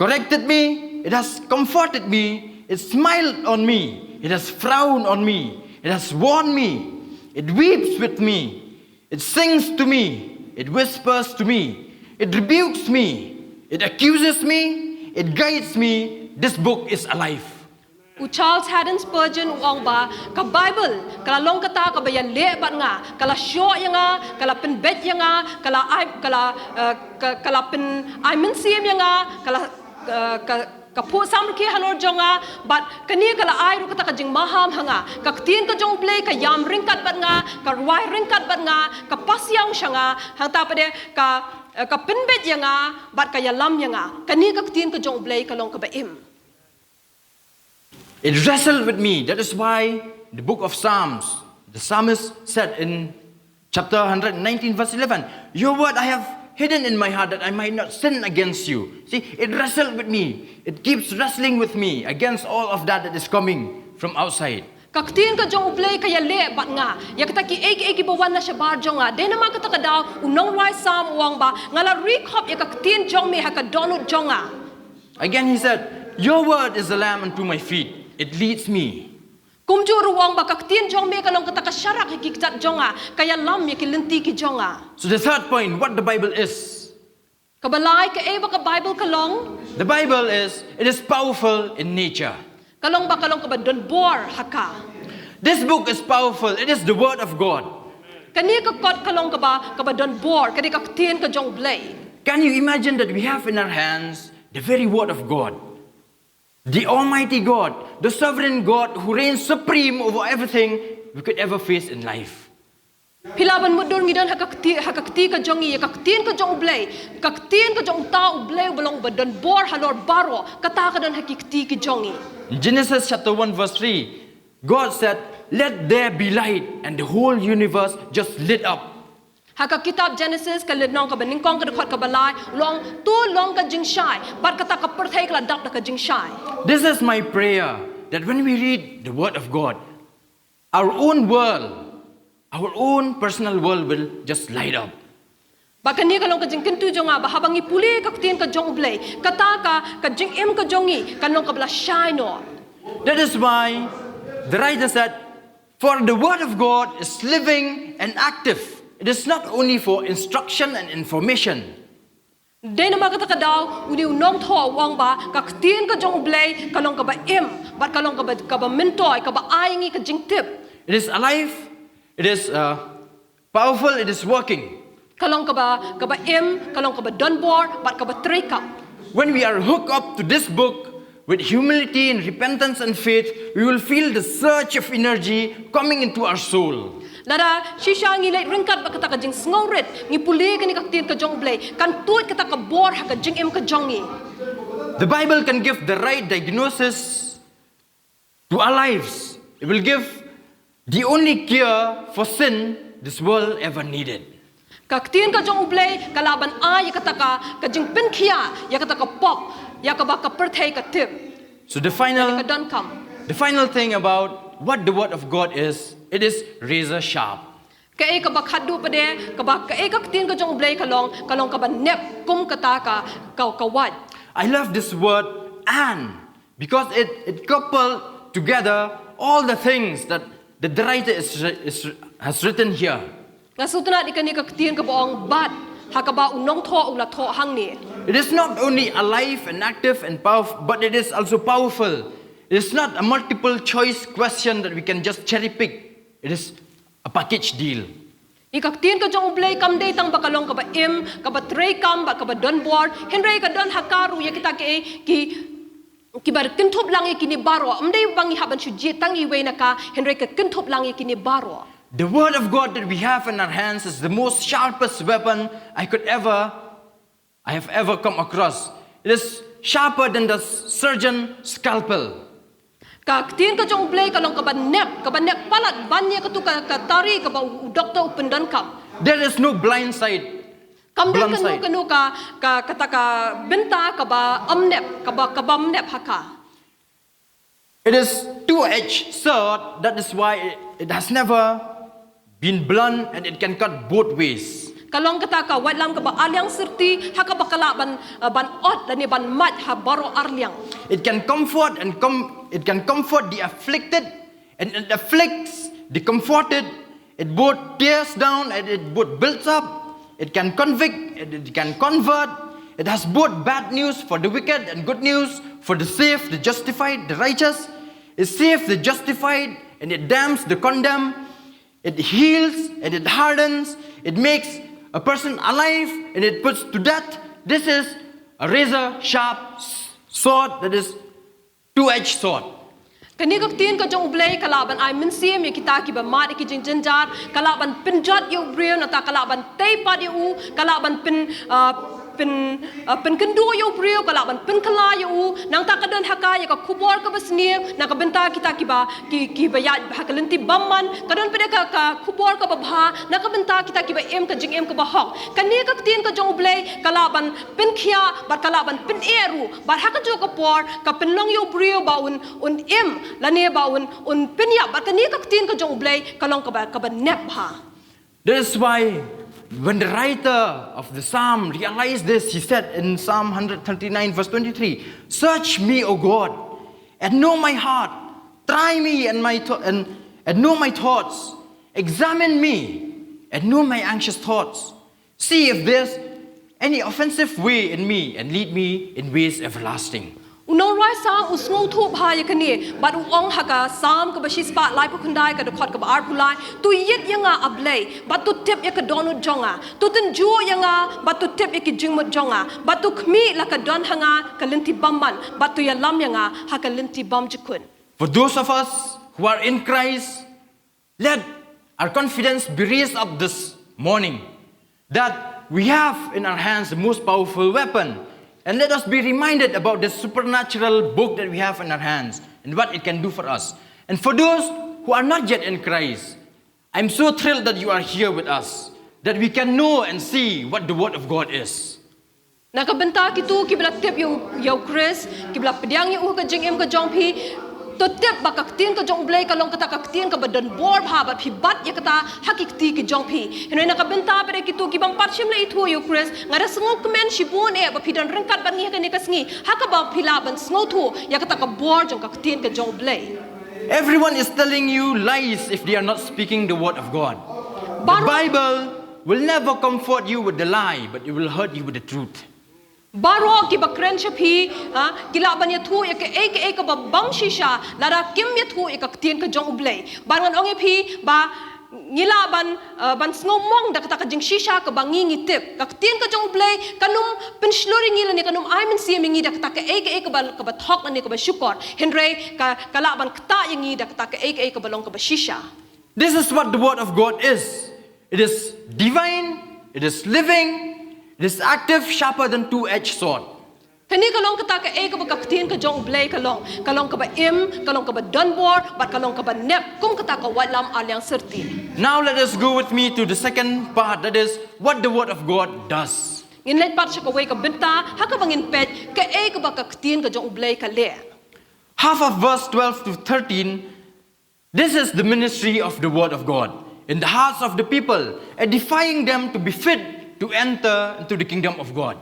corrected me, it has comforted me, it smiled on me, it has frowned on me, it has warned me, it weeps with me, it sings to me, it whispers to me, it rebukes me, it accuses me, it guides me. This book is alive." U Charles Haddon Spurgeon u ong ba ka Bible ka la long kata kaba ïaleh bad nga, ka la shoh ïa nga, ka la pynbeit ïa nga, ka la ai, ka la, eh, ka, ka la pyn ai mynsiem ïa nga, ka la, eh, ka, ka phuh samrkhie halor jong nga, bad kane ka la ai ruh kata ka jingmaham ha nga. Ka ktien ka jong U Blei ka ïam ryngkat bad nga, ka rwai ryngkat bad nga, ka pasiang sha nga, hangta pat de ka, eh, ka pynbeit ïa nga bad ka ïalam ïa nga. Kane ka ktien ka jong U Blei ka long kaba im. It wrestled with me. That is why the book of Psalms, the psalmist said in chapter one hundred nineteen, verse eleven, "Your word I have hidden in my heart that I might not sin against you." See, it wrestled with me. It keeps wrestling with me against all of that that is coming from outside. Ka ktien ka jong U Blei ka ïaleh bad nga ïa kata kiei kiei kiba wan na shabar jong nga. Dei namar kata ka daw u nongrwai Salm u ong ba, nga la ri khop ïa ka ktien jong me ha ka dohnud jong nga. Again, he said, "Your word is a lamp unto my feet, it leads me." Kumjuh ruh u ong ba, ka ktien jong me ka long kata ka sharak ha ki kjat jong nga, ka ïalam ïa ki lynti ki jong nga. So, the third point, what the Bible is. Kaba lai, kaei ba ka Bible ka long? The Bible is, it is powerful in nature. Ka long ba ka long kaba donbor ha ka. This book is powerful, it is the Word of God. Kane ka kot ka long kaba, kaba donbor, ka dei ka ktien ka jong U Blei. Can you imagine that we have in our hands the very Word of God? The Almighty God, the sovereign God who reigns supreme over everything we could ever face in life. Phi lah ban mutdur ngi don ha ka kti, ha ka kti ka jong ngi, ka ktien ka jong U Blei, ka ktien ka jong uta U Blei uba long ba donbor halor baroh, kata ka don ha ki kti ki jong ngi. In Genesis chapter one verse three, God said, "Let there be light," and the whole universe just lit up. Ha ka kitab Genesis ka lynnong kaba nyngkong ka dkhot kaba lai, u ong to long ka jingshai, bad kata ka pyrthei ka la dap da ka jingshai. This is my prayer, that when we read the Word of God, our own world, our own personal world will just light up. Bad kane ka long ka jingkyntu jong nga ba haba ngi pule ka ktien ka jong U Blei, kata ka, ka jingim ka jong ngi kan long kaba la shai noh. That is why the writer said, "For the Word of God is living and active." It is not only for instruction and information. Dei namar kata ka daw, une u nongthoh u ong ba, ka ktien ka jong U Blei ka long kaba im, bad ka long kaba, kaba myntoi, kaba ai ngi ka jingtip. It is alive, it is uh, powerful, it is working. Ka long kaba, kaba im, ka long kaba donbor, bad kaba treikam. When we are hooked up to this book with humility and repentance and faith, we will feel the surge of energy coming into our soul. Lada shisha ngi leit ryngkat bad kata ka jingsngewrit, ngi pule kane ka ktien ka jong U Blei, kan tuid kata ka bor ha ka jingim ka jong ngi. The Bible can give the right diagnosis to our lives. It will give the only cure for sin this world ever needed. Ka ktien ka jong U Blei ka lah ban ai ïa kata ka, ka jingpynkhiah ïa kata ka pop, ïa kaba ka pyrthei ka tip. So the final, Ka donkam. the final thing about what the Word of God is, it is razor sharp. Kaei kaba khatduh pat de, kaba kaei ka ktien ka jong U Blei ka long, ka long kaba nep kum kata ka, ka, ka wait. I love this word "and" because it, it coupled together all the things that the writer is, is, has written here. Nga sngewtynnat ïa kane ka ktien kaba ong bad, ha kaba u nongthoh u la thoh hangne. It is not only alive and active and powerful, but it is also powerful. It is not a multiple choice question that we can just cherry pick. It is a package deal. Ïa ka ktien ka jong U Blei kam dei tang ba ka long kaba im, kaba treikam, bad kaba donbor, hynrei ka don ha ka ruh ïa kita kiei ki, kiba kynthup lang ïa kine baroh. Ym dei ba ngi hap ban shu jied tang iwei na ka, hynrei ka kynthup lang ïa kine baroh. The word of God that we have in our hands is the most sharpest weapon I could ever, I have ever come across. It is sharper than the surgeon scalpel. Ka ktien ka jong U Blei ka long kaba nep, kaba nep palat ban ïa katu ka, ka tari kaba u doktor u pyndonkam. There is no blind side. Kam don kano kano ka, ka, kata ka bynta kaba ym nep, kaba, kaba ym nep ha ka. It is two-edged sword, that is why it, it has never been blunt and it can cut both ways. Ka long kata ka waitlam kaba arliang syrti, ha kaba ka lah ban, uh, ban ot lane ban mait ha baroh arliang. It can comfort and com- it can comfort the afflicted, and it afflicts the comforted. It both tears down and it both builds up. It can convict, it, it can convert. It has both bad news for the wicked and good news for the safe, the justified, the righteous. It saves the justified and it damns the condemned. It heals and it hardens. It makes a person alive and it puts to death. This is a razor sharp s- sword, that is two-edged sword. Kane ka ktien ka jong U Blei ka lah ban ai mynsiem ïa kita kiba mad ïa ki jingjynjar, ka lah ban pynjot ïa u briew, nangta ka lah ban tei pat ïa u, ka lah ban pyn, uh, pyn uh, pynkynduh ïa u briew, ka lah ban pynkylla ïa u. Nangta ka don ha ka ïa ka khubor kaba sniew na ka bynta kita kiba ki kiba ïaid ha ka lynti bymman. Ka don pat de ka ka khubor kaba bha na ka bynta kita kiba im ka jingim kaba hok. Kane ka ktien ka jong U Blei ka lah ban pynkhiah bad ka lah ban pyneh ruh, bad ha kajuh ka por ka pynlong ïa u briew ba un un im lane ba un un pynïap, bad kane ka ktien ka jong U Blei ka long kaba kaba nep bha. That is why when the writer of the psalm realized this, he said in Psalm one thirty-nine, verse twenty-three, "Search me, O God, and know my heart. Try me and my th- and, and know my thoughts. Examine me and know my anxious thoughts. See if there's any offensive way in me and lead me in ways everlasting." U nongrwai Salm u sngewthuh bha ïa kane, bad u ong ha ka Salm kaba shispah laiphew khyndai ka dkhot kaba arphew lai, "To ïit ïa nga, A Blei, bad to tip ïa ka dohnud jong nga. To tynjuh ïa nga bad to tip ïa ki jingmut jong nga, bad to khmih la ka don ha nga ka lynti bymman, bad to ïalam ïa nga ha ka lynti bymjukut." For those of us who are in Christ, let our confidence be raised up this morning that we have in our hands the most powerful weapon. And let us be reminded about this supernatural book that we have in our hands and what it can do for us. And for those who are not yet in Christ, I'm so thrilled that you are here with us, that we can know and see what the Word of God is. Na ka bynta kito kiba la tip ïa u, ïa u Khrist, kiba la pdiang ïa u ha ka jingim ka jong phi, to tip ba ka ktien ka jong U Blei ka long kata ka ktien kaba don bor bha, bad phi bat ïa kata ha ki kti ki jong phi. Hynrei na ka bynta pat de kito ki bym pat shym la ithuh ïa u Khrist, nga da sngewkmen shibun eh ba phi don ryngkat bad ngi ha kane ka sngi, ha kaba phi lah ban sngewthuh ïa kata ka bor jong ka ktien ka jong U Blei. Everyone is telling you lies if they are not speaking the Word of God. The Baroh Bible will never comfort you with the lie, but it will hurt you with the truth. Baroh kiba kren sha phi, ha, ki lah ban ïathuh ïa kaei kaei kaba bym shisha lada kim ïathuh ïa ka ktien ka jong U Blei. Bad ngan ong ïa phi ba ngi lah ban, uh, ban sngewmong da kata ka jingshisha kaba ngi ngi tip. Ka ktien ka jong U Blei kan ym pynshlur ïa ngi lane kan ym ai mynsiem ïa ngi da kata kaei kaei kaba kaba thok lane kaba shukor. Hynrei ka ka lah ban ktah ïa ngi da kata kaei kaei kaba long kaba shisha. This is what the Word of God is. It is divine, it is living, it is active, sharper than two-edged sword. Kane ka long kata kaei kaba ka ktien ka jong U Blei ka long, ka long kaba im, ka long kaba don bor, bad ka long kaba nep, kum kata ka waitlam ar liang syrti. Now let us go with me to the second part, that is what the Word of God does. Ngin leit pat sha kawei ka bynta, ha kaba ngin peit kaei kaba ka ktien ka jong U Blei ka leh. Half of verse twelve to thirteen, this is the ministry of the Word of God in the hearts of the people, edifying them to be fit to enter into the kingdom of God.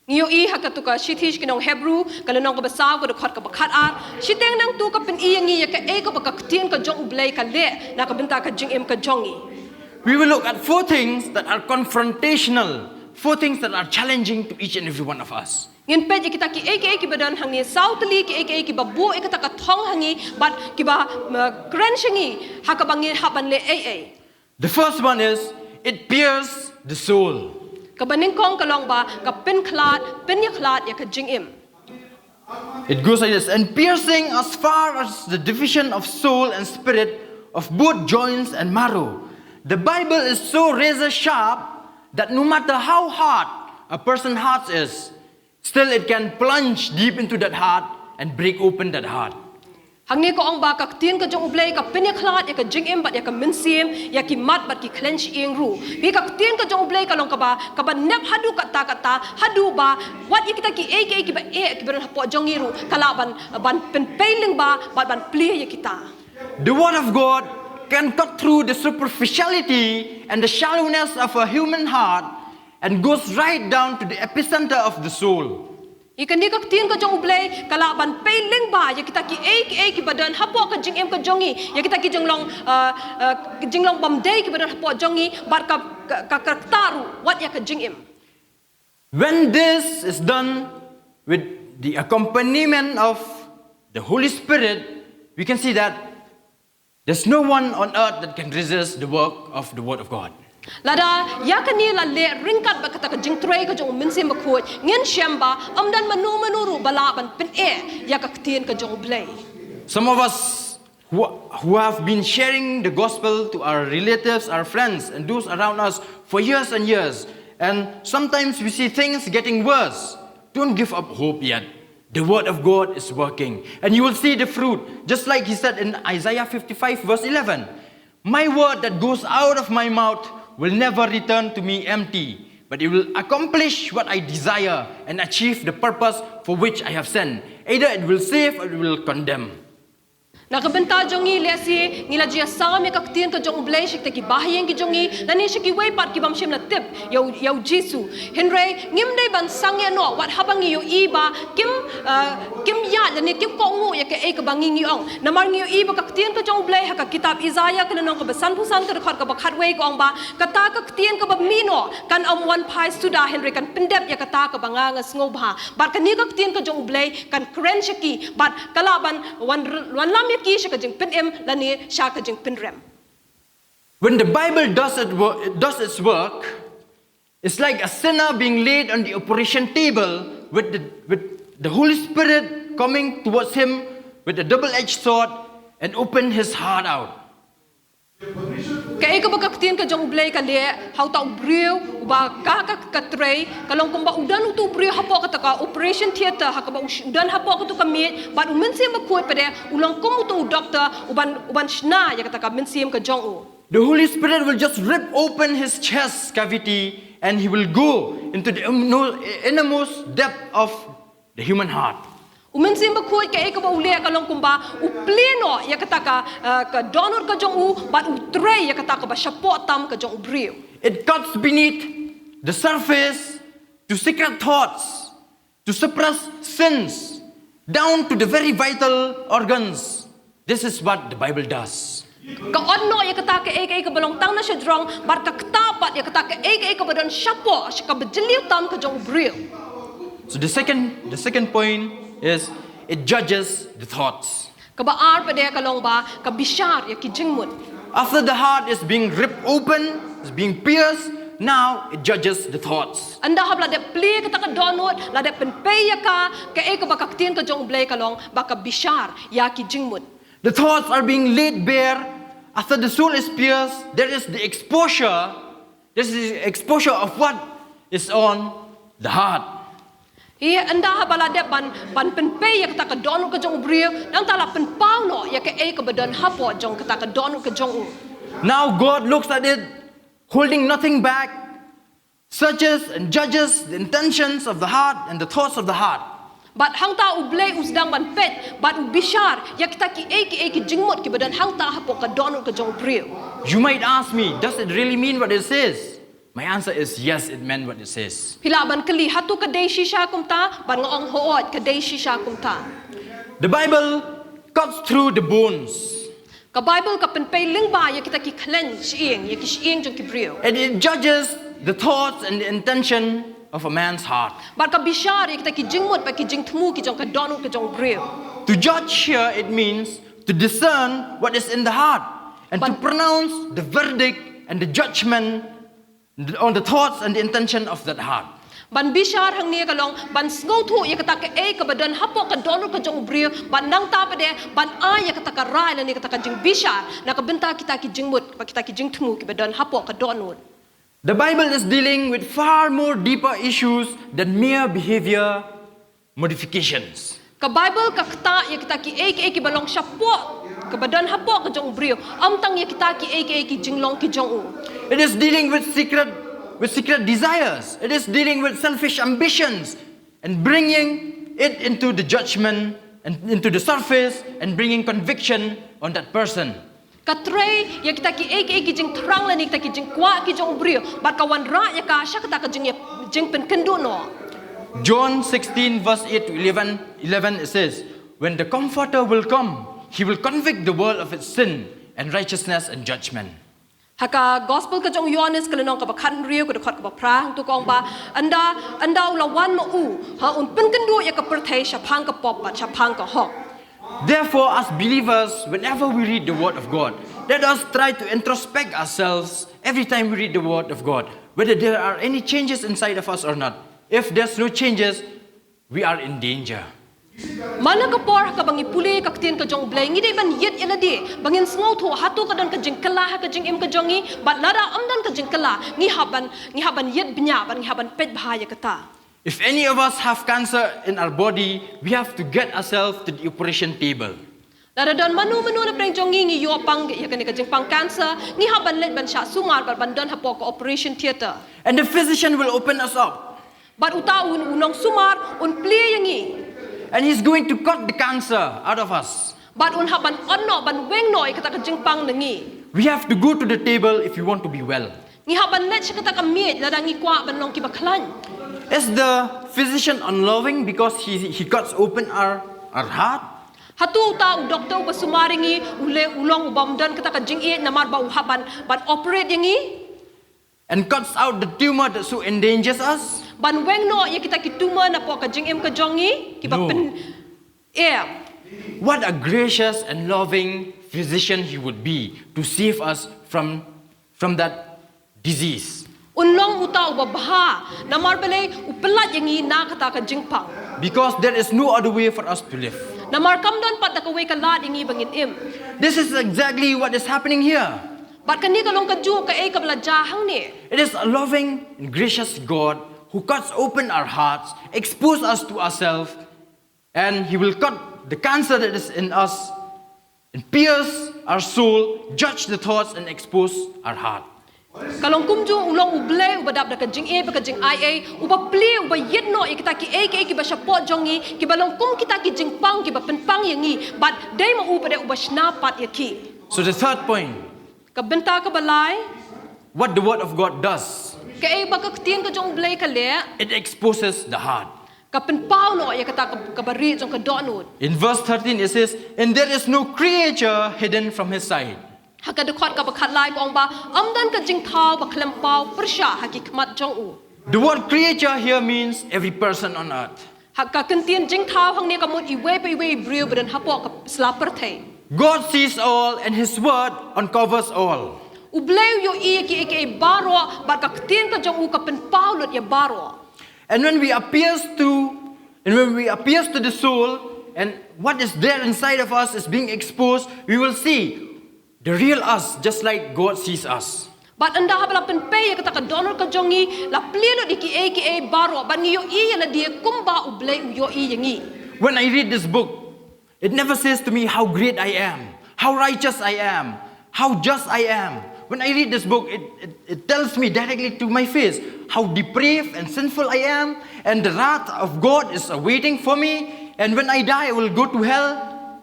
Ngi ïohi ha katu ka shithi sha ki nong Hebru, ka lynnong kaba saw, ka dkhot kaba khat ar. Shiteng nangtu ka pyni ïa ngi ïa kaei kaba ka ktien ka jong U Blei ka leh na ka bynta ka jingim ka jong ngi. We will look at four things that are confrontational, four things that are challenging to each and every one of us. Ngin peit ïa kita kiei kiei kiba don hangne, saw tylli kiei kiei kiba buh ïa kata ka thong ha ngi bad kiba, uh, kren sha ngi ha kaba ngi hap ban leh ei ei. The first one is, it pierces the soul. Kaba nyngkong ka long ba ka pynkhlad, pynïakhlad ïa ka jingim. It goes like this, and piercing as far as the division of soul and spirit, of both joints and marrow. The Bible is so razor sharp that no matter how hard a person's heart is, still it can plunge deep into that heart and break open that heart. Hangne ka ong ba ka ktien ka jong U Blei ka pynïakhlad ïa ka jingim bad ïa ka mynsiem, ïa ki mat bad ki khleiñ shyieng ruh. Phi, ka ktien ka jong U Blei ka long kaba, kaba nep haduh katta katta, haduh ba wat ïa kita kiei kiei kiba eh kiba don hapoh jong ngi ruh ka lah ban, ban pynpei lyngba bad ban plie ïa kita. The word of God can cut through the superficiality and the shallowness of a human heart and goes right down to the epicenter of the soul. Ïa kane ka ktien ka jong U Blei ka lah ban pei lyngba ïa kita kiei kiei kiba don hapoh ka jingim ka jong ngi, ïa kita ki jinglong, uh, uh, jinglong bymdei kiba don hapoh jong ngi, bad ka, ka, ka, ka ktah ruh wat ïa ka jingim. When this is done with the accompaniment of the Holy Spirit, we can see that there's no one on earth that can resist the work of the Word of God. Lada ïa kane la leh ryngkat bad kata ka jingtrei ka jong U Mynsiem Bakhuid, ngin shem ba ym don mano mano ruh ba lah ban pyneh ïa ka ktien ka jong U Blei. Some of us who, who have been sharing the gospel to our relatives, our friends, and those around us for years and years, And sometimes we see things getting worse. Don't give up hope yet. The word of God is working. And you will see the fruit. Just like he said in Isaiah fifty-five, verse eleven, "My word that goes out of my mouth will never return to me empty, but it will accomplish what I desire and achieve the purpose for which I have sent. Either it will save or it will condemn." Na ka bynta jong ngi, lehse ngi la ju ïasam ïa ka ktien ka jong U Blei sha kita ki bahaïing ki jong ngi, lane sha kiwei pat ki bym shym la tip ïa u, ïa u Jisu. Hynrei ngim dei ban sangeh noh wat haba ngi ïohi ba kim, uh, kim ïaid lane kim kohnguh ïa kaei kaba ngi ngi ong. Namar ngi ïohi ba ka ktien ka jong U Blei ha ka kitab Isaiah ka lynnong kaba sanphew san ka dkhot kaba khatwei ka ong ba, "Kata ka ktien kaba mih noh kan ym wan phai suda, hynrei kan pyndep ïa kata kaba nga nga sngewbha. Bad kane ka ktien ka jong U Blei kan kren sha ki, bad ka lah ban wan, wan lam ïa ki sha ka jingpynim lane sha ka jingpynrem." When the Bible does it wo-, does its work, it's like a sinner being laid on the operation table with the, with the Holy Spirit coming towards him with a double-edged sword and open his heart out. Kaei kaba ka ktien ka jong U Blei ka leh ha uta u briew uba ka, ka, ka trei, ka long kumba u don uta u briew hapoh kata ka operation theater, ha kaba u sh-, u don hapoh kata ka miej, bad U Mynsiem Bakhuid pat de u long kum uta u doctor uban, uban shna ïa kata ka mynsiem ka jong u. The Holy Spirit will just rip open his chest cavity and he will go into the inno-, innermost depth of the human heart. U Mynsiem Bakhuid kaei kaba u leh ka long kumba u plie noh ïa kata ka, uh, ka dohnud ka jong u, bad u trei ïa kata kaba shapoh tam ka jong u briew. It cuts beneath the surface to secret thoughts, to suppress sins, down to the very vital organs. This is what the Bible does. Ka ot noh ïa kata kaei kaei kaba long tang na shajrong, bad ka ktah pat ïa kata kaei kaei kaba don shapoh, sha kaba jylliew tam ka jong u briew. So the second, the second point is it judges the thoughts. Kaba ar pat de ka long ba ka bishar ïa ki jingmut. After the heart is being ripped open, is being pierced, now it judges the thoughts. Ynda haba la dep plie kata ka dohnud, la dep pynpei ïa ka, kaei kaba ka ktien ka jong U Blei ka long ba ka bishar ïa ki jingmut. The thoughts are being laid bare. After the soul is pierced, there is the exposure. There is the exposure of what is on the heart. Hi, ynda haba la dep ban, ban pynpei ïa kata ka dohnud ka jong u briew, nangta la pynpaw noh ïa kaei kaba don hapoh jong kata ka dohnud ka jong u. Now God looks at it, holding nothing back, searches and judges the intentions of the heart and the thoughts of the heart. Bad hangta U Blei u sdang ban peit, bad u bishar ïa kita kiei kiei ki jingmut kiba don hangta hapoh ka dohnud ka jong u briew. You might ask me, does it really mean what it says? My answer is yes, it meant what it says. Phi lah ban kylli, hato ka dei shisha kumta? Bad nga ong, hooid, ka dei shisha kumta. The Bible cuts through the bones. Ka Bible ka pynpei lyngba ïa kita ki khleiñ shyieng, ïa ki shyieng jong ki briew. And it judges the thoughts and the intention of a man's heart. Bad ka bishar ïa kita ki jingmut bad ki jingthmu ki jong ka dohnud ka jong u briew. To judge here, it means to discern what is in the heart and to pronounce the verdict and the judgment on the thoughts and the intention of that heart. Ban bishar hangne ka long ban sngewthuh ïa kata kaei kaba don hapoh ka dohnud ka jong u briew, bad nangta pat de ban ai ïa kata ka rai lane kata ka jingbishar na ka bynta kita ki jingmut bad kita ki jingthmu kiba don hapoh ka dohnud. The Bible is dealing with far more deeper issues than mere behavior modifications. Ka Bible ka ktah ïa kita kiei kiei kiba long shapoh, kaba don hapoh ka jong u briew, ym tang ïa kita kiei kiei ki jinglong ki jong u. It is dealing with secret, with secret desires. It is dealing with selfish ambitions and bringing it into the judgment and into the surface and bringing conviction on that person. Ka trei ïa kita kiei kiei ki jingthrang lane kita ki jingkwah ki jong u briew, bad ka wanrah ïa ka sha kata ka jing, jingpynkynduh noh. John sixteen verse eight to eleven, eleven, it says, "When the Comforter will come, he will convict the world of its sin and righteousness and judgment." Ha ka Gospel ka jong u Ïohannes ka lynnong kaba khathynriew ka dkhot kaba phra, hangto ka ong ba, ynda, ynda u la wan ma u, ha, un pynkynduh ïa ka pyrthei shaphang ka pop bad shaphang ka hok. Therefore, as believers, whenever we read the Word of God, let us try to introspect ourselves every time we read the Word of God, whether there are any changes inside of us or not. If there's no changes, we are in danger. Mana ka por ha kaba ngi pule ka ktien ka jong U Blei, ngi dei ban ïit ïa lade ba ngin sngewthuh hato ka don ka jingkylla ha ka jingim ka jong ngi, bad lada ym don ka jingkylla, ngi hap ban, ngi hap ban ïit bniah bad ngi hap ban peit bha ïa kata. If any of us have cancer in our body, we have to get ourselves to the operation table. Lada don mano mano na pdeng jong ngi ngi ïoh pang ïa kane ka jingpang cancer, ngi hap ban leit ban shah sumar bad ban don hapoh ka operation theater. And the physician will open us up. Bad uta u, u nongsumar un plie ïa ngi. And he's going to cut the cancer out of us. Bad un hap ban ot noh, ban weng noh ïa kata ka jingpang na ngi. We have to go to the table if we want to be well. Ngi hap ban leit sha kata ka miej lada ngi kwah ban long kiba khlaiñ. Is the physician unloving because he, he cuts open our, our heart? Hato uta u doktor uba sumar ïa ngi u long, u long uba ym don kata ka jingïeit namar ba u hap ban, ban operate ïa ngi? And cuts out the tumor that so endangers us? Ban weng noh ïa kita ki tumor napoh ka jingim ka jong ngi, kiba No. pyn. Eh. What a gracious and loving physician he would be to save us from, from that disease. Un long uta uba bha, namar balei u pyllait ïa ngi na kata ka jingpang. Because there is no other way for us to live. Namar kam don pat da kawei ka lad ïa ngi ba ngin im. This is exactly what is happening here. Bad kane ka long kajuh kaei kaba la jia hangne. It is a loving and gracious God who cuts open our hearts, expose us to ourselves, and he will cut the cancer that is in us and pierce our soul, judge the thoughts and expose our heart. Ka long kumjuh u long U Blei uba dap da ka jingïeit bad ka jingaiei, uba plie, uba ïit noh ïa kita kiei kiei kiba shapoh jong ngi, kiba long kum kita ki jingpang kiba pynpang ïa ngi, bad dei ma u pat de uba shna pat ïa ki. So the third point, Ka bynta kaba lai, what the word of God does, kaei ba ka ktien ka jong U Blei ka leh, it exposes the heart. Ka pynpaw noh ïa kata ka, kaba rieh jong ka dohnud. In verse thirteen it says, "And there is no creature hidden from his sight." Ha ka dkhot kaba khatlai ka ong ba, ym don ka jingthaw ba khlem paw pyrshah ha ki khmat jong u. The word creature here means every person on earth. Ha ka ktien jingthaw hangne ka mut iwei pa iwei i briew ba don hapoh ka sla pyrthei. God sees all and his word uncovers all. U Blei u ïohi ïa kiei kiei baroh, bad ka ktien ka jong u ka pynpaw lut ïa baroh. And when we appears to, and when we appears to the soul, and what is there inside of us is being exposed, we will see the real us just like God sees us. Bad ynda haba la pynpei ïa kata ka dohnud ka jong ngi, la plie lut ïa kiei kiei baroh, bad ngi ïohi ïa lade kumba U Blei u ïohi ïa ngi. When I read this book, it never says to me how great I am, how righteous I am, how just I am. When I read this book, it, it, it tells me directly to my face how depraved and sinful I am, and the wrath of God is awaiting for me, and when I die, I will go to hell.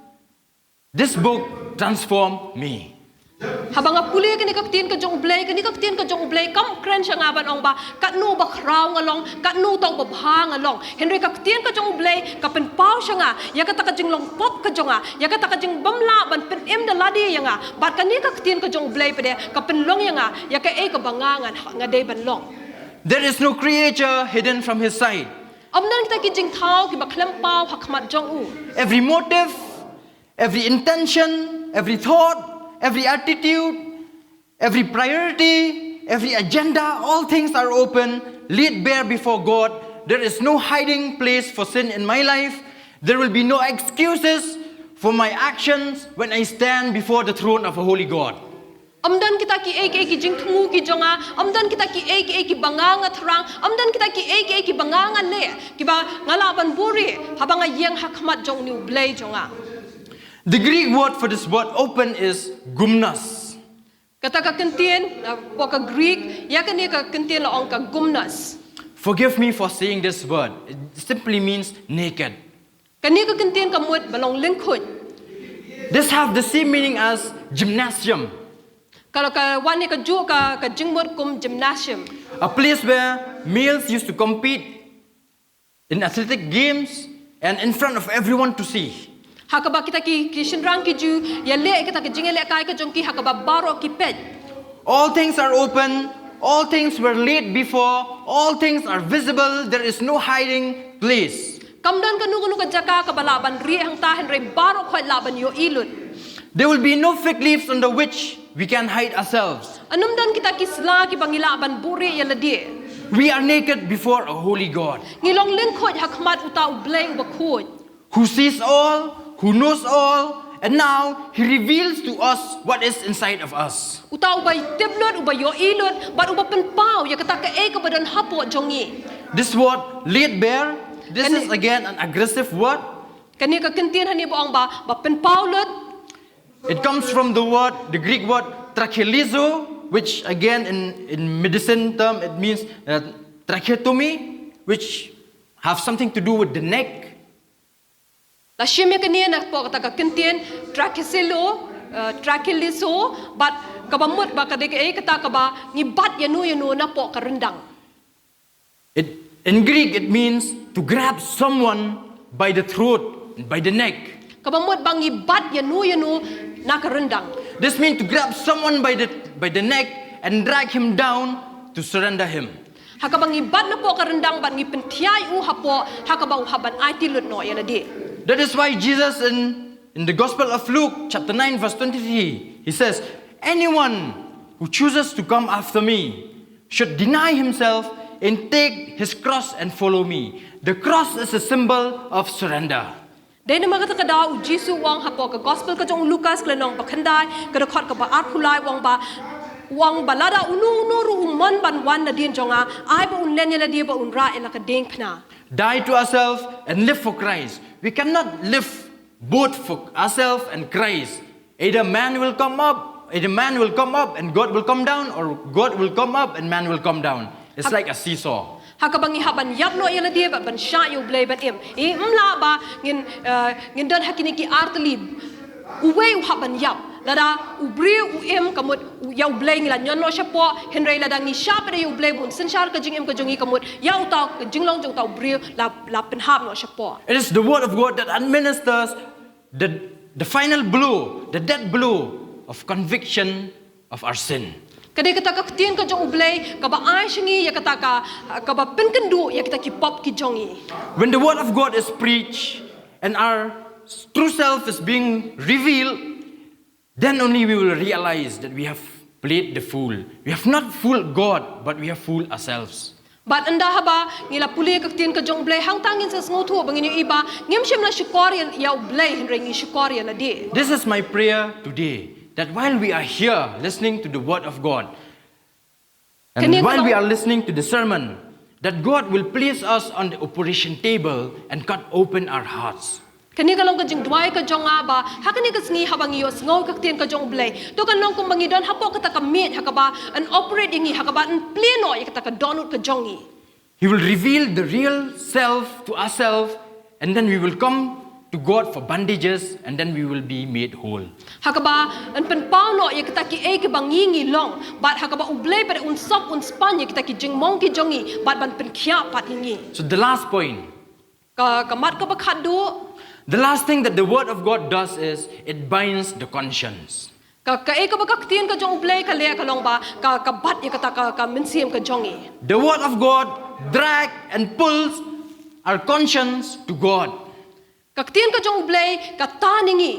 This book transformed me. Haba nga pule kane ka ktien ka jong U Blei, kane ka ktien ka jong U Blei kam kren sha nga ban ong ba katno ba khraw nga long, katno tang ba bha nga long. Hynrei ka ktien ka jong U Blei ka pynpaw sha nga ïa kata ka jinglong pop ka jong nga, ïa kata ka jingbymlah ban pynim da lade ïa nga. Bad kane ka ktien ka jong U Blei pat de ka pynlong ïa nga ïa kaei kaba nga, nga dei ban long. There is no creature hidden from his sight. Ym don kita ki jingthaw kiba khlem paw ha khmat jong u. Every motive, every intention, every thought, every attitude, every priority, every agenda, all things are open, laid bare before God. There is no hiding place for sin in my life. There will be no excuses for my actions when I stand before the throne of a holy God. Ym don kita kiei kiei ki jingthmu ki jong nga, ym don kita kiei kiei kiba nga nga thrang, ym don kita kiei kiei kiba nga nga leh, kiba nga lah ban buhrieh haba nga ïeng ha khmat jong une U Blei jong nga. The Greek word for this word open is gumnos. Kata ka ktien, uh, hapoh ka Greek, ïa kane ka ktien la ong ka gumnos. Forgive me for saying this word. It simply means naked. Kane ka ktien ka mut ba long lyngkhuid. This have the same meaning as gymnasium. Ka, ka wan ïa kajuh ka, ka jingmut kum gymnasium. A place where males used to compete in athletic games and in front of everyone to see. Ha kaba kita ki, ki shynrang ki ju ïaleh ïa kata ka jingïalehkai ka jong ki ha kaba baroh ki peit. All things are open, all things were laid before, all things are visible, there is no hiding place. Kam don kano kano ka jaka kaba lah ban rieh hangta, hynrei baroh khoit lah ban ïohi lut. There will be no fig leaves under which we can hide ourselves. Ym don kita ki sla kiba ngi lah ban buhrieh ïa lade. We are naked before a holy God. Ngi long lyngkhuid ha khmat uta U Blei uba khuid. who sees all, who knows all, and now he reveals to us what is inside of us. Uta uba tip lut, uba ïohi lut, bad uba pynpaw ïa kata kaei kaba don hapoh jong ngi. This word laid bare, this Kane- is again an aggressive word. Kane ka kyntien hangne ba ong ba, ba pynpaw lut. It comes from the word, the Greek word trachealizo, which again in, in medicine term it means uh, tracheotomy, which have something to do with the neck. La shim ïa kane napoh kata ka kyntien trachealizo, uh, trachealizo, bad kaba mut ba ka dei kaei kata kaba ngi bat ïano ïano napoh ka ryndang. It, in Greek, it means to grab someone by the throat, by the neck. Kaba mut ba ngi bat ïano ïano na ka ryndang. This means to grab someone by the, by the neck and drag him down to surrender him. Ha kaba ngi bat napoh ka ryndang bad ngi pynthiah u hapoh, ha kaba u hap ban aiti lut noh ïa lade. That is why Jesus in, in the Gospel of Luke, chapter nine, verse twenty-three, he says, "Anyone who chooses to come after me should deny himself and take his cross and follow me." The cross is a symbol of surrender. Dei namar kata ka daw u Jisu u ong hapoh ka gospel ka jong u Lukas ka lynnong ba khyndai ka dkhot kaba arphew lai u ong ba, u ong ba lada uno uno ruh u mon ban wan nadien jong nga, ai ba un len ïa lade bad un rah ïa la ka diengphna. Die to ourselves and live for Christ. We cannot live both for ourselves and Christ. Either man will come up, either man will come up and God will come down, or God will come up and man will come down. It's Hak- like a seesaw. Ha kaba ngi hap ban ïap noh ïa lade bad ban shah ïa u Blei ban im. Ym lah ba ngin, uh, ngin don ha kine ki ar tylli. Uwei u hap ban ïap. Lada u briew u im ka mut ïa u Blei ngi la ñion noh shapoh, hynrei lada ngi shah pat ïa u Blei bun synshar ka jingim ka jong ngi ka mut ïa uta ka jinglong jong uta u briew la, la pynhap noh shapoh. It is the word of God that administers the, the final blow, the death blow of conviction of our sin. Ka dei kata ka ktien ka jong u Blei kaba ai sha ngi ïa kata ka, kaba pynkynduh ïa kita ki pop ki jong ngi. When the word of God is preached and our true self is being revealed, then only we will realize that we have played the fool. We have not fooled God, but we have fooled ourselves. Bad ynda haba ngi la pule ka ktien ka jong u Blei hangta ngin sa sngewthuh ba ngin ïohi ba ngim shym la shukor ïa, ïa u Blei hynrei ngi shukor ïa lade. This is my prayer today, that while we are here listening to the word of God, and Kane ka while long- we are listening to the sermon, that God will place us on the operation table and cut open our hearts. Kane ka long ka jingduwai ka jong nga ba ha kane ka sngi haba ngi ïohsngew ka ktien ka jong u Blei, to kan long kumba ngi don hapoh kata ka miej ha kaba yn operate ïa ngi, ha kaba yn plie noh ïa kata ka dohnud ka jong ngi. He will reveal the real self to ourselves, and then we will come to God for bandages, and then we will be made whole. Ha kaba yn pynpaw noh ïa kita kiei kiba ngi ngi long, bad ha kaba u Blei pat un sop un span ïa kita ki jingmong ki jong ngi bad ban pynkhiah pat ïa ngi. So the last point, Ka, ka mat kaba khatduh. The last thing that the word of God does is it binds the conscience. Ka, kaei kaba ka ktien ka jong u Blei ka leh ka long ba ka, ka bat ïa kata ka, ka mynsiem ka jong ngi. The word of God drag and pulls our conscience to God. Ka ktien ka jong u Blei ka tan ïa ngi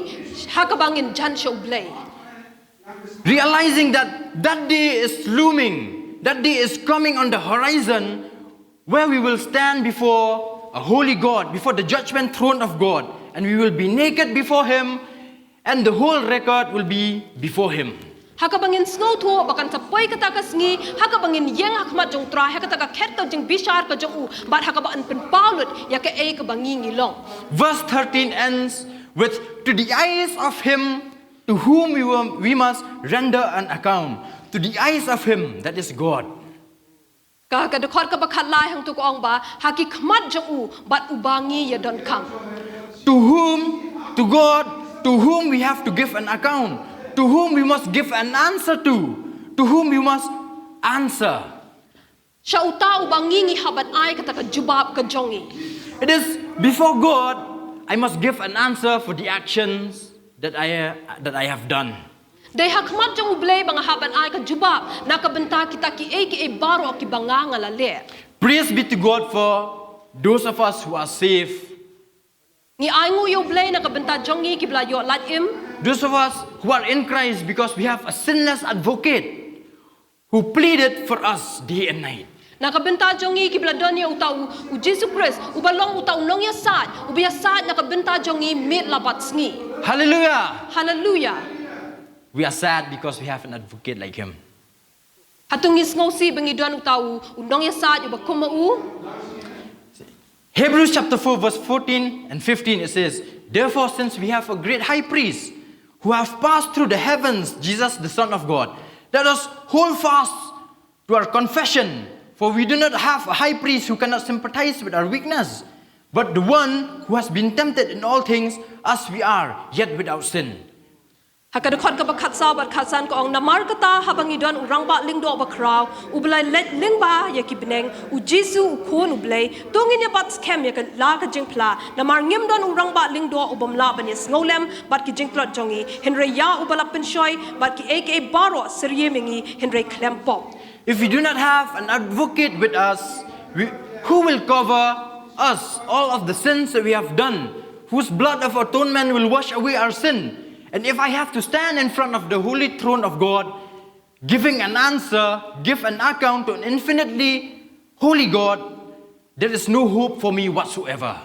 ha kaba ngin jan sha u Blei. Realizing that that day is looming, that day is coming on the horizon, where we will stand before a holy God, before the judgment throne of God, and we will be naked before Him, and the whole record will be before Him. Ha kaba ngin sngewthuh ba kan sa poi kata ka sngi ha kaba ngin ïeng ha khmat jong u Trai ha kata ka khet ka jingbishar ka jong u, bad ha kaba yn pynpaw lut ïa kaei kaba ngi ngi long. Verse thirteen ends with, "To the eyes of Him to whom we, were, we must render an account." To the eyes of Him, that is God. Ka, ka dkhot kaba khatlai hangto ka ong ba ha ki khmat jong u bad uba ngi ïa donkam. To whom, to God, to whom we have to give an account, to whom we must give an answer to, to whom we must answer. Sha uta uba ngi ngi hap ban ai kata ka jubab ka jong ngi. It is before God I must give an answer for the actions that I, that I have done. Dei ha khmat jong u Blei ba nga hap ban ai ka jubab na ka bynta kita kiei kiei baroh kiba nga nga la leh. Praise be to God for those of us who are saved. Ngi ainguh ïa u Blei na ka bynta jong ngi kiba la ïoh lait im. Those of us who are in Christ, because we have a sinless advocate who pleaded for us day and night. Na ka bynta jong ngi kiba la don ïa uta u, u Jisu Khrist, uba long uta u nongïasaid, uba ïasaid na ka bynta jong ngi miet la bad sngi. Hallelujah. Haleluya. We are sad because we have an advocate like him. Hato ngi sngewsih ba ngi don uta u, u nongïasaid uba kum ma u? Hebrews chapter four, verse fourteen and fifteen, it says, "Therefore, since we have a great high priest who have passed through the heavens, Jesus, the Son of God, let us hold fast to our confession, for we do not have a high priest who cannot sympathize with our weakness, but the one who has been tempted in all things as we are, yet without sin." Ha ka dkhot kaba khatsaw bad khatsan ka ong, namar kata haba ngi don u rangbah lyngdoh bakhraw, uba la leit lyngba ïa ki bneng, u Jisu u Khun u Blei, to ngin ïa bat skhem ïa ka la ka jingphla, namar ngim don u rangbah lyngdoh u bym lah ban ïa sngewlem bad ki jingtlot jong ngi, hynrei ïa uba la pynshoi bad kiei kiei baroh, syriem ïa ngi hynrei khlem pop. If we do not have an advocate with us, we, who will cover us all of the sins that we have done? Whose blood of atonement will wash away our sin? And if I have to stand in front of the holy throne of God, giving an answer, give an account to an infinitely holy God, there is no hope for me whatsoever.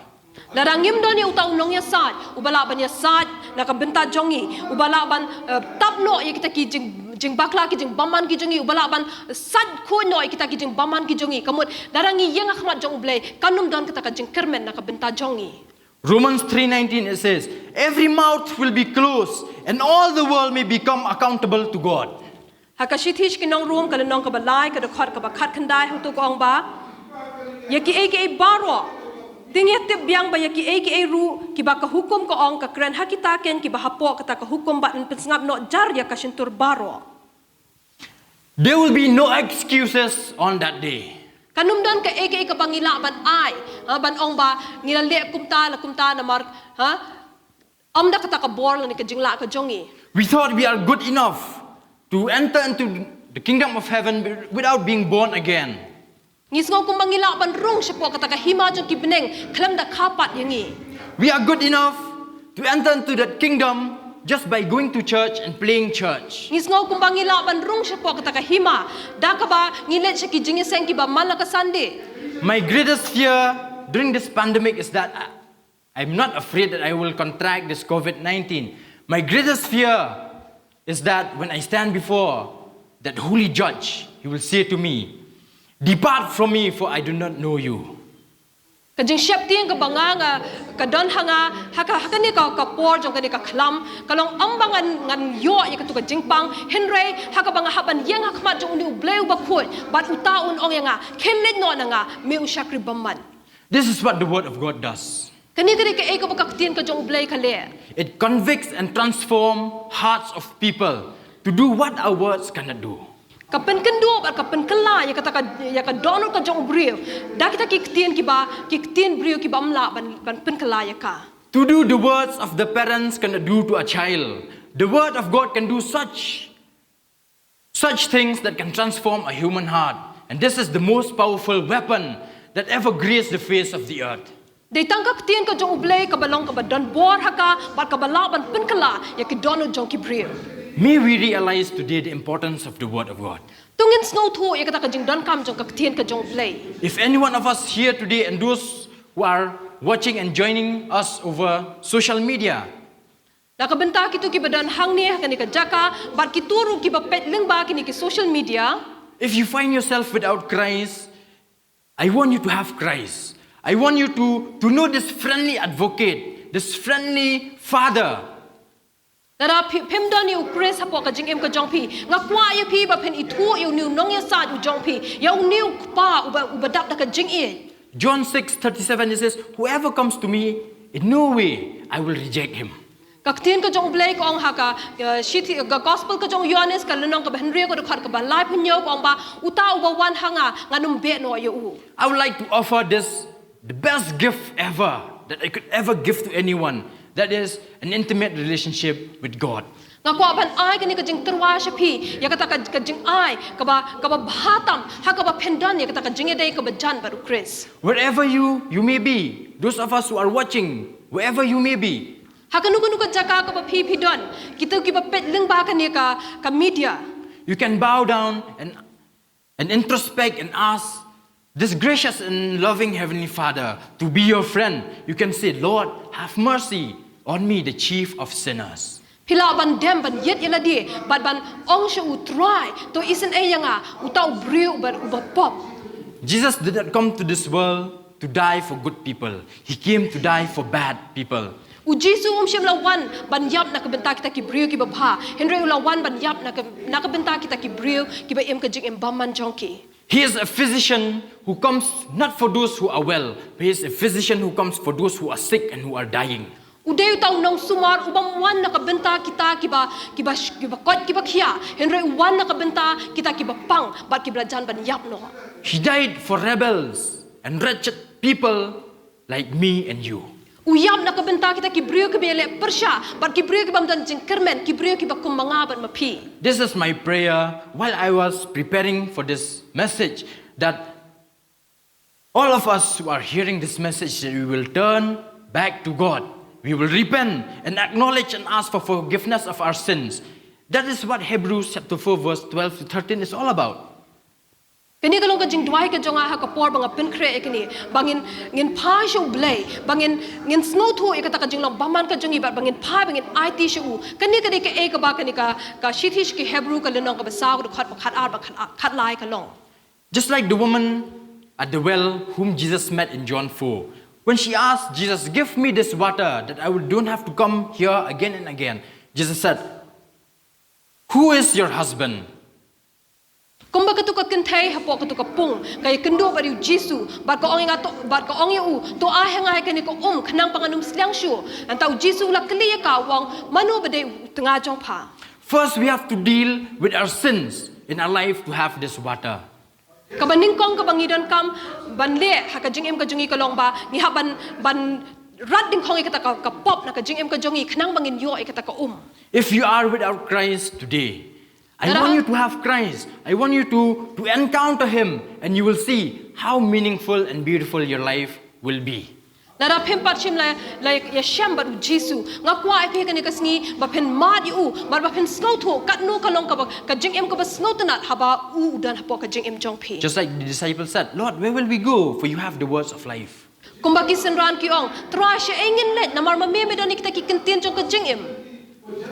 Lada ngim don ïa uta u nongïasaid uba lah ban ïasaid na ka bynta jong ngi, uba lah ban, eh, tap noh ïa kita ki jing, jingbakla ki jingbymman ki jong ngi, uba lah ban said khuid noh ïa kita ki jingbymman ki jong ngi, ka mut lada ngi ïeng ha khmat jong u Blei kan ym don kata ka jingkyrmen na ka bynta jong ngi. Romans three nineteen, it says, "Every mouth will be closed and all the world may become accountable to God." Ha ka shithi sha ki nong Rom ka lynnong kaba lai ka dkhot kaba khatkhyndai hangto ka ong ba, ïa kiei kiei baroh, to ngin ïa tip biang ba ïa kiei kiei ruh kiba ka hukum ka ong ka kren ha kita ken kiba hapoh kata ka hukum, bad yn pynsngap noh jar ïa ka shyntur baroh. There will be no excuses on that day. Kan ym don kaei kaei kaba ngi lah ban ai, ha, ban ong ba ngi la leh kumta la kumta namar, ha, ym da kata ka bor lane ka jinglah ka jong ngi. We thought we are good enough to enter into the kingdom of heaven without being born again. Ngi sngew kumba ngi lah ban rung shapoh kata ka hima jong ki bneng khlem da kha pat ïa ngi. We are good enough to enter into that kingdom just by going to church and playing church. Ngi sngew kumba ngi lah ban rung shapoh kata ka hima da kaba ngi leit sha ki jingïaseng kiba man la ka Sunday. My greatest fear during this pandemic is that I, I'm not afraid that I will contract this COVID nineteen. My greatest fear is that when I stand before that holy judge, he will say to me, "Depart from me, for I do not know you." Ka jingsheptieng kaba nga nga ka don ha nga ha ka, ha kane ka, ka por jong kane ka khlam ka long ym ba ngan, ngan ïoh ïa katu ka jingpang, hynrei ha kaba nga hap ban ïeng ha khmat jong une u Blei uba khuid bad uta un ong ïa nga, khie leit noh na nga, me u shakri bymman. This is what the word of God does. Kane ka dei kaei kaba ka ktien ka jong u Blei ka leh. It convicts and transform hearts of people to do what our words cannot do. Ka pynkynduh bad ka pynkylla ïa kata ka, ïa ka dohnud ka jong u briew da kita ki ktien kiba, ki ktien briew kiba ym lah ban, ban pynkylla ïa ka. To do the words of the parents cannot do to a child, the word of God can do such, such things that can transform a human heart. And this is the most powerful weapon that ever graced the face of the earth. Dei tang ka ktien ka jong u Blei kaba long kaba don bor ha ka bad kaba lah ban pynkylla ïa ki dohnud jong ki briew. May we realize today the importance of the word of God. To ngin sngewthuh ïa kata ka jingdonkam jong ka ktien ka jong u Blei. If any one of us here today and those who are watching and joining us over social media, na ka bynta kito kiba don hangne ha kane ka jaka bad kito ruh kiba peit lyngba kine ki social media, if you find yourself without Christ, I want you to have Christ. I want you to, to know this friendly advocate, this friendly father. Lada phi, phim don ïa u Khrist hapoh ka jingim ka jong phi, nga kwah ïa phi ba phin ithuh ïa une u nongïasaid u jong phi, ïa une u kpa uba, uba dap da ka jingïeit. John six thirty-seven, it says, "Whoever comes to me, in no way I will reject him." Ka ktien ka jong u Blei ka ong ha ka, uh, shithi, ka gospel ka jong u Ïohannes ka lynnong kaba hynriew ka dkhot kaba laiphew hynñiew ka ong ba uta uba wan ha nga ngan ym beh noh ïa u. I would like to offer this, the best gift ever that I could ever give to anyone. That is an intimate relationship with God. Nga kwah ban ai kane ka jingtyrwa sha phi ïa kata ka, ka jingai kaba, kaba bha tam ha kaba phin don ïa kata ka jingïadei kaba jan bad u Khrist. Wherever you, you may be, those of us who are watching, wherever you may be, ha kano kano ka jaka kaba phi, phi don, kito kiba peit lyngba kane ka, ka media, you can bow down and, and introspect and ask, this gracious and loving Heavenly Father to be your friend, you can say, "Lord, have mercy on me, the chief of sinners." Phi lah ban dem ban ïit ïa lade bad ban ong sha u, "Trai, to isynei ïa nga, uta u briew uba, uba pop." Jesus did not come to this world to die for good people. He came to die for bad people. U Jisu um shym la wan ban ïap na ka bynta kita ki briew kiba bha, hynrei u la wan ban ïap na ka, na ka bynta kita ki briew kiba im ka jingim bymman jong ki. He is a physician who comes not for those who are well, but he is a physician who comes for those who are sick and who are dying. U dei uta u nongsumar u bym wan na ka bynta kita kiba, kiba, kiba koit kiba khia, hynrei u wan na ka bynta kita kiba pang bad kiba la jan ban ïap noh. He died for rebels and wretched people like me and you. U ïap na ka bynta kita ki briew kiba ïaleh pyrshah bad ki briew ki bym don jingkyrmen, ki briew kiba kum ma nga bad ma phi. This is my prayer while I was preparing for this message, that all of us who are hearing this message, that we will turn back to God. We will repent and acknowledge and ask for forgiveness of our sins. That is what Hebrews chapter four verse twelve to thirteen is all about. Kane ka long ka jingduwai ka jong nga ha ka por ba nga pynkhreh ïa kane, ba ngin, ngin phai sha U Blei, ba ngin, ngin sngewthuh ïa kata ka jinglong bymman ka jong ngi bad ba ngin phai, ba ngin aiti sha u. Kane ka dei kaei kaba kane ka, ka shithi sha ki Hebru ka lynnong kaba saw, ka dkhot ba khatar bad khat, khatlai ka long. Just like the woman at the well whom Jesus met in John four, when she asked Jesus, "Give me this water that I will, don't have to come here again and again." Jesus said, "Who is your husband?" Kumba katu ka kynthei hapoh katu ka pung ka ïakynduh bad ïa u Jisu bad ka ong ïa nga to, bad ka ong ïa u, "To ai ha nga ïa kane ka um khnang ba ngan ym sliang shuh." Nangta u Jisu u la kylli ïa ka, u ong, "Mano ba dei u tnga jong pha?" First, we have to deal with our sins in our life to have this water. Kaba nyngkong kaba ngi donkam ban leh ha ka jingim ka jong ngi ka long ba ngi hap ban, ban rat dyngkhong ïa kata ka, ka pop na ka jingim ka jong ngi khnang ba ngin ïoh ïa kata ka um. If you are without Christ today, I want you to have Christ. I want you to, to encounter Him, and you will see how meaningful and beautiful your life will be. Lada phim pat shym la, la ïashem bad u Jisu, nga kwah ïa phi kane ka sngi ba phin mad ïa u, bad ba phin sngewthuh katno ka long kaba, ka jingim kaba sngewtynnat haba u u don hapoh ka jingim jong phi. Just like the disciples said, "Lord, where will we go? For you have the words of life." Kumba ki synran ki ong, "Trai, shaei ngin leit, namar ma me me don ïa kita ki kyntien jong ka jingim."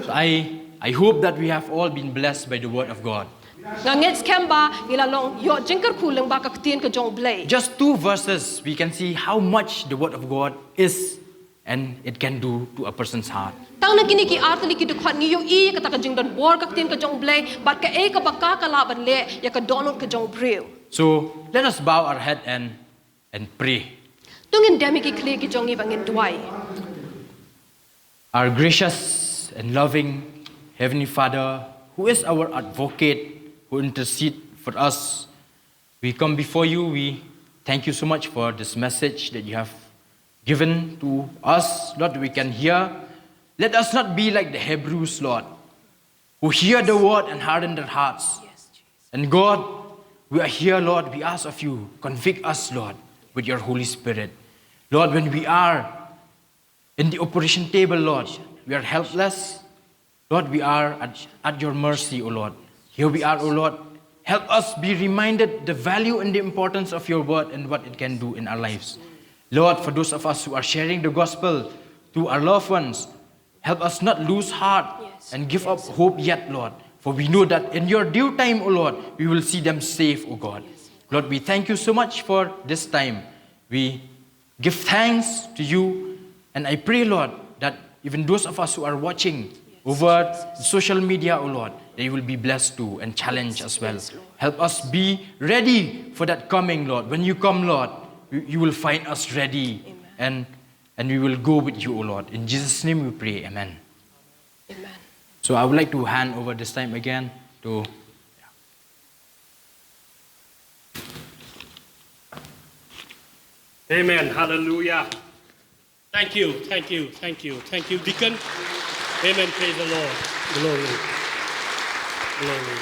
So I, I hope that we have all been blessed by the word of God. Nga ngeit skhem ba ngi la long ïoh jingkyrkhu lyngba ka ktien ka jong U Blei. Just two verses, we can see how much the word of God is and it can do to a person's heart. Tang na kine ki artylli ki dkhot ngi ïohi kata ka jingdonbor ka ktien ka jong U Blei bad kaei kaba ka, ka lah ban leh ïa ka dohnud ka jong u briew. So let us bow our head and, and pray. To ngin dem ïa ki khlieh ki jong ngi ba ngin duwai. Our gracious and loving Heavenly Father, who is our advocate, who intercede for us, we come before you. We thank you so much for this message that you have given to us, Lord, that we can hear. Let us not be like the Hebrews, Lord, who hear the word and harden their hearts. And God, we are here, Lord. We ask of you, convict us, Lord, with your Holy Spirit. Lord, when we are in the operation table, Lord, we are helpless. Lord, we are at, at your mercy, O Lord. Here we are, O Lord. Help us be reminded the value and the importance of your word and what it can do in our lives. Lord, for those of us who are sharing the gospel to our loved ones, help us not lose heart and give up hope yet, Lord. For we know that in your due time, O Lord, we will see them safe, O God. Lord, we thank you so much for this time. We give thanks to you. And I pray, Lord, that even those of us who are watching over social media, O Lord, they will be blessed too and challenged as well. Help us be ready for that coming, Lord. When you come, Lord, you, you will find us ready and, and we will go with you, O Lord. In Jesus' name we pray. Amen. Amen. So I would like to hand over this time again to Amen. Hallelujah. Thank you, thank you, thank you, thank you, Deacon. Amen. Praise the Lord. Glory. Glory.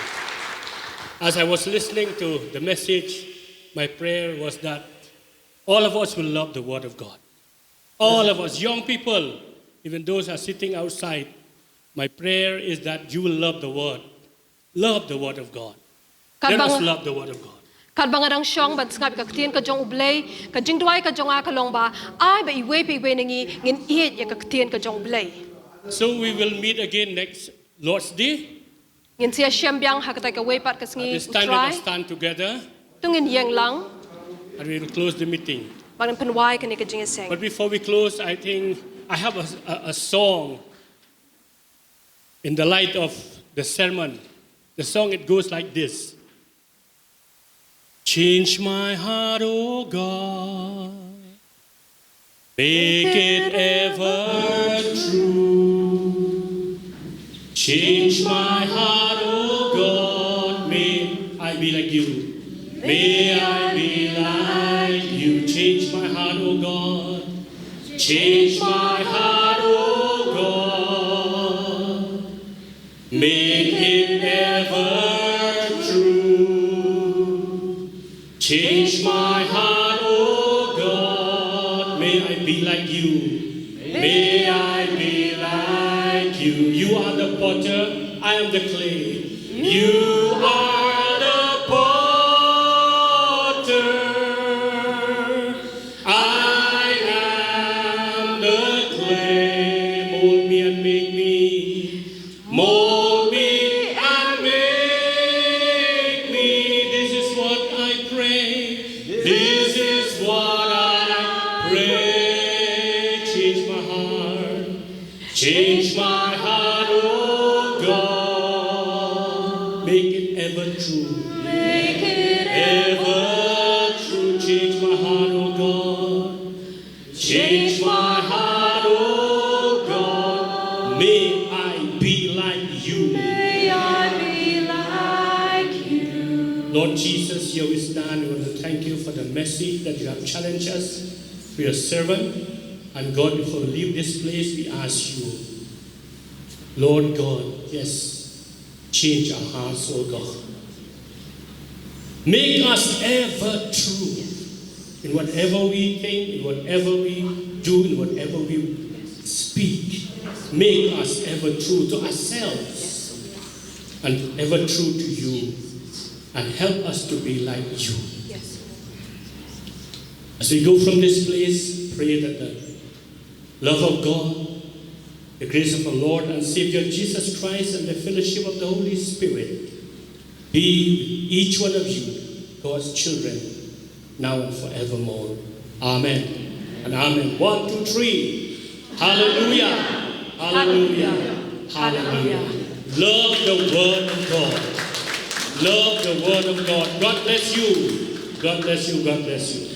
As I was listening to the message, my prayer was that all of us will love the Word of God. All of us, young people, even those are sitting outside, my prayer is that you will love the Word. Love the Word of God. Let us love the Word of God. Katba nga dang shong ban sngap ïa ka ktien ka jong U Blei, ka jingduwai ka jong nga ka long ba ai ba iwei pa iwei na ngi ngin ïeit ïa ka ktien ka jong U Blei. So we will meet again next Lord's Day. Ngin sa ïashem biang ha katei kawei pat ka sngi This time let Utrai. Us stand together To ngin ïeng lang and we will close the meeting. Bad ngin pynwai kane ka jingïaseng. But before we close, I think I have a, a, a song in the light of the sermon. The song, it goes like this. Change my heart, oh God. Make it ever true. Change my heart, oh God. May I be like you. May I be like you. Change my heart, oh God. Change my heart, oh God. Make it ever true. Change my heart, oh God. May I be like you. May I be like you. You are the potter, I am the clay. You are the potter, I am the clay. Mold me and make me. Mold me and make me. This is what I pray. This is what I pray. Change my heart. Change my heart, oh God. Make it ever true. Make it ever true. Change my heart, oh God. Change my heart, oh God. May I be like you. May I be like you. Lord Jesus, here we stand. We want to thank you for the message that you have challenged us through your servant. And God, before we leave this place, we ask you, Lord God, yes, change our hearts, oh God. Make us ever true in whatever we think, in whatever we do, in whatever we speak. Make us ever true to ourselves and ever true to you. And help us to be like you. Yes. As we go from this place, pray that the love of God, the grace of our Lord and Savior Jesus Christ, and the fellowship of the Holy Spirit be with each one of you, God's children, now and forevermore. Amen and amen. One, two, three. Hallelujah. Hallelujah. Hallelujah. Love the word of God. Love the word of God. God bless you. God bless you. God bless you.